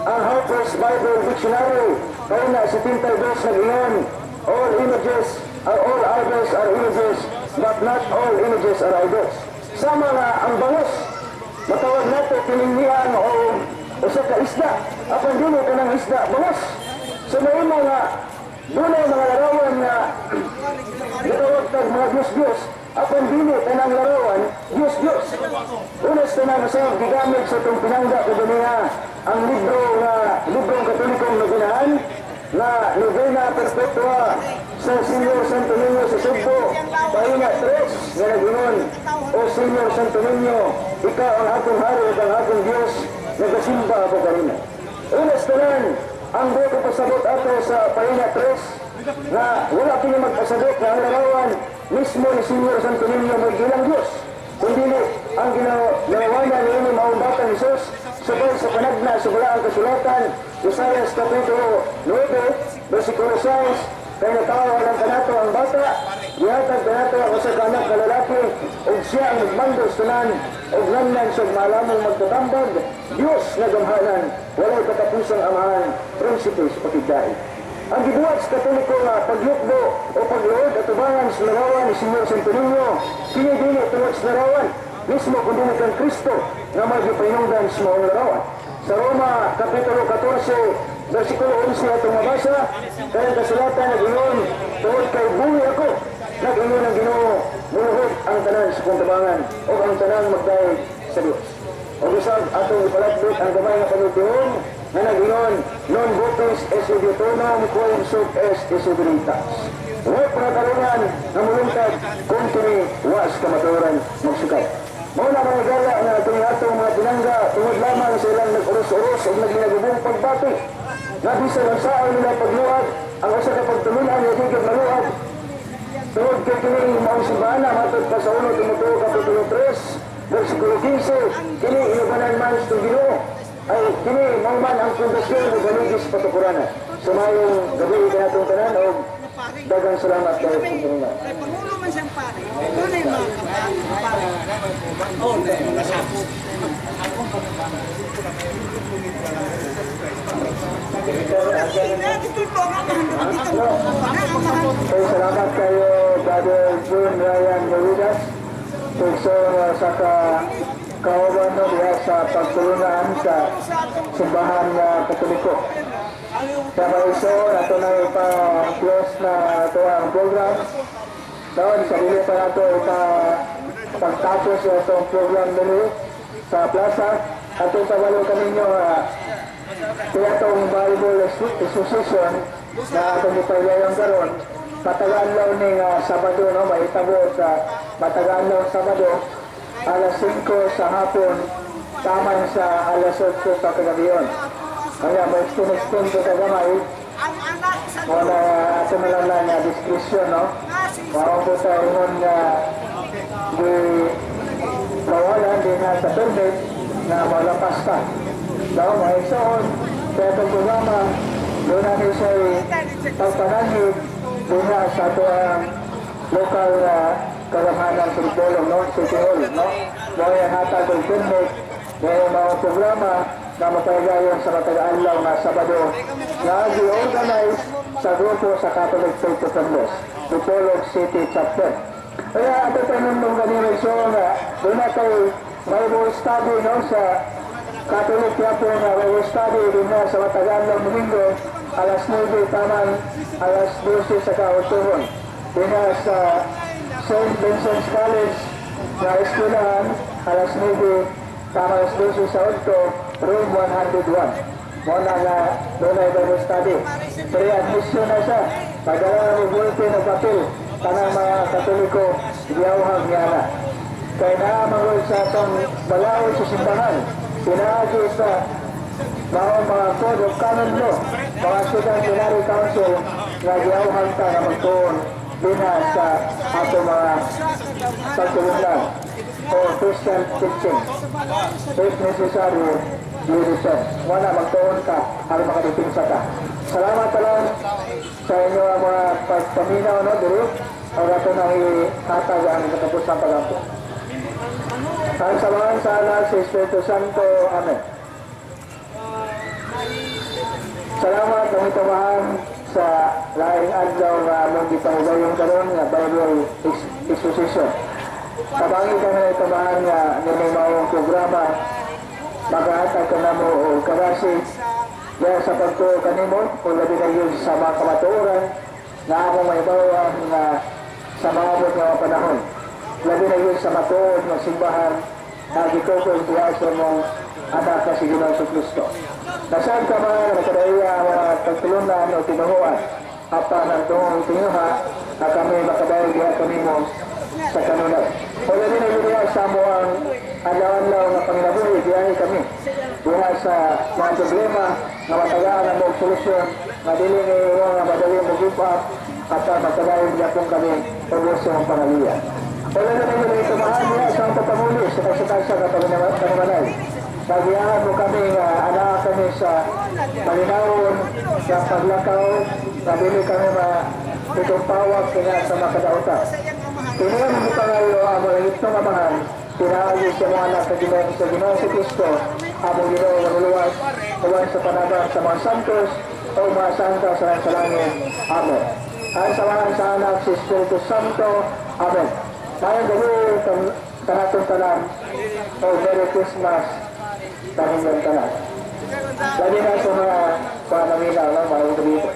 [SPEAKER 1] Ang Harper's Bible Dictionary, pahina 72, nag-ingon, "All images are all idols are images, but not all images are idols." Sama nga ang bangos, matawag nato tiningnian o usa ka isda, apan dili kanang isda bangos. So mahimo nga dunay mga larawan nga gitawag tag mga Diyos-Diyos, apan dili tanang larawan Diyos-Diyos. Una sa tanan sa gigamit sa itong pinangga ko niya ang libro nga librong Katolikong nobinahan na Novena Perpetua sa Señor Santo Niño sa Sugbo, pahina 3, nga nag-ingon, "O Señor Santo Niño, ikaw ang akong hari ug ang akong Diyos, nagasimba ako kanina." Una sa tanan, ang buot pasabot ato sa pahina 3 na wala kini magpasabot nga ang larawan mismo ni Señor Santo Niño may gilang Diyos, kundi ang ginalawanan ni ini maong batang Jesus sabay sa panagna sa Balaang Kasulatan, Isaias Kapitulo 9, versikulo 6, "Kay natawo lang kanato ang bata, gihatag kanato ang usa ka anak nga lalaki, ug siya ang magmando sa tanan, ug nganlan sa maalamong magtatambag, Dios nga gamhanan, walay katapusang Amahan, Prinsipe sa Pakigdait." Ang gibuhat sa Katoliko nga pagyukbo o pagluod at tubangan sa larawan ni Señor Santo Niño, kini dili tungod sa larawan mismo kundi kang Kristo nga magipahinungdan sa maong larawan. Sa Roma, Kapitulo 14, versikulo 11 atong mabasa, kaya kasulatan nag-ingon, "Tungod kay buhi ako, nag-ingon ang Ginoo, muluhod ang tanan sa kong tabangan, o ang tanang magdayeg sa Dios." O bisag atong ipalakbit ang gamay nga panultihon nga nag-ingon, "Non vobis esse aeternum quem sub est esse veritas." Wa pangatarungan nga mulungtad kung kini wa sa kamatuoran magsukad. Mao na, mga gala, nga kini atong mga pinangga tungod lamang sa ilang nag-uros-uros o naglinagubong pagbati. Nga bisan ang saon nila pagluad, ang usa ka pagtulunan nga di maluad. Tungod kay kini maong simbahan matod pa sa 1 Timoteo Kapitulo 3, versikulo 15, kini inubanan man sa Ginoo ay kini mao man ang pundasyon ug haligi sa patukuranan. Sumayong gabi kanatong tanan og daghang salamat kay sa Ginoo.
[SPEAKER 4] Kay pangulo man siyang pare, doon ay mga kapare. Pare. Oh, mga sakop. Akong pamubana. Dito ang amahan dito. Amahan.
[SPEAKER 2] Okay, salamat kayo, Brother June Ryan Moridas. So, sa ka kauban no, diha sa pagtulunan sa Simbahan nga Katoliko. Sa maiso, ato na ipa-close na ito ang program. Doon, sa dili pa nato ipa pagtapos sa itong program dili sa plaza. Ato pabalo kaninyo nga kaya itong Bible Association na atong ipagayon karon matagaan lang ni nga Sabado, no, mahitabo sa matagaan lang Sabado, alas 5 sa hapon taman sa alas 8 sa kagabion. Kaya may extend ko kagamay
[SPEAKER 4] Ang anak sa
[SPEAKER 2] mo na ato na lang lang nga discretion, no. Mao po sa ingon nga di bawalan din nga sa permit na malapas ka. Daw mga igsoon, sa itong programa, doon na ni siya pagpananghid doon na sa ato ang lokal na kagamhanan sa Dipolog, no? City Hall, no? Mao yung hatag og permit, mao mga programa na mapagayon sa matag-adlaw nga Sabado nga gi-organize sa grupo sa Catholic Faith Defenders, Dipolog City Chapter. Kaya ato tanong kanina, so nga, doon na kay Bible study, no, sa Catholic Chapter nga Bible study din na sa matag-adlaw Domingo, alas 9 tamang alas 12 sa kautuhon. Din na sa St. Vincent's College na eskwelahan, alas 9 tamang alas 12 sa udto, room 101. Mo na nga doon ay Bible study. Pre-admission na siya. Pagdala ni bulletin o papel, tanang mga Katoliko, giyawhag niya na. Kay naa sa atong balaod sa simbahan, pinaagi sa maong mga code of canon law, mga Sudan Plenary Council nga giyawhag ta nga magtuon dinha sa atong mga pagtulungan o Christian teaching. If necessary,
[SPEAKER 1] Unison. Wala, magtuon ka, aron makadipinsa ka. Salamat tanan sa inyo ang mga pagpaminaw, no, diri. Ang ato nang ihatag ang katapusang pagampo. Ang samahan sa Anak, sa Espiritu Santo. Amen. Salamat ang itamahan sa laing adlaw nga among gipahigayon karon nga Bible exposition. Tabangi kami na itamahan nga nining maong programa magahatag ka namo og karasi diya sa pagtuo kanimo o labi na yun sa mga kamatuoran na among mahibaw-an nga sa maabot nga mga panahon. Labi na yun sa matuod nga simbahan na gitukod diha sa imong anak na si Ginoong Kristo. Nasaan ka mga nakadaiya ang mga pagtulunan o tinuhuan apan ang tungong tinguha na kami makadayag diha kanimo sa kanunay. O labi na yun diha sa amo ang adlaw-adlaw nga panginabuhi, diyahe kami. Diha sa mga problema nga matagaan ang og solusyon nga dili ngayon nga madali mo give up at magkadayon gyapon kami tungod sa imong pangaliya. O labi na yun itumahan diha sa ang pagpamuli sa tagsa-tagsa ka panimanay. Pagiyahan mo kami nga anaa kami sa malinawon sa paglakaw na dili kami ma itong pawag kanya sa makadautan. Tinuan mo pangayo ang mga itong amahan, pinaagi sa mga anak sa Ginoo sa Kristo, among Ginoo manuluwas, uwan sa panabang sa mga santos o mga santa sa langit. Amen. Ang samahan sa Anak, sa Espiritu Santo. Amen. Maayong gabii kanatong tanan o Merry Christmas kaninyong tanan. Labi na sa mga panaminaw, no? Maayong gabii po.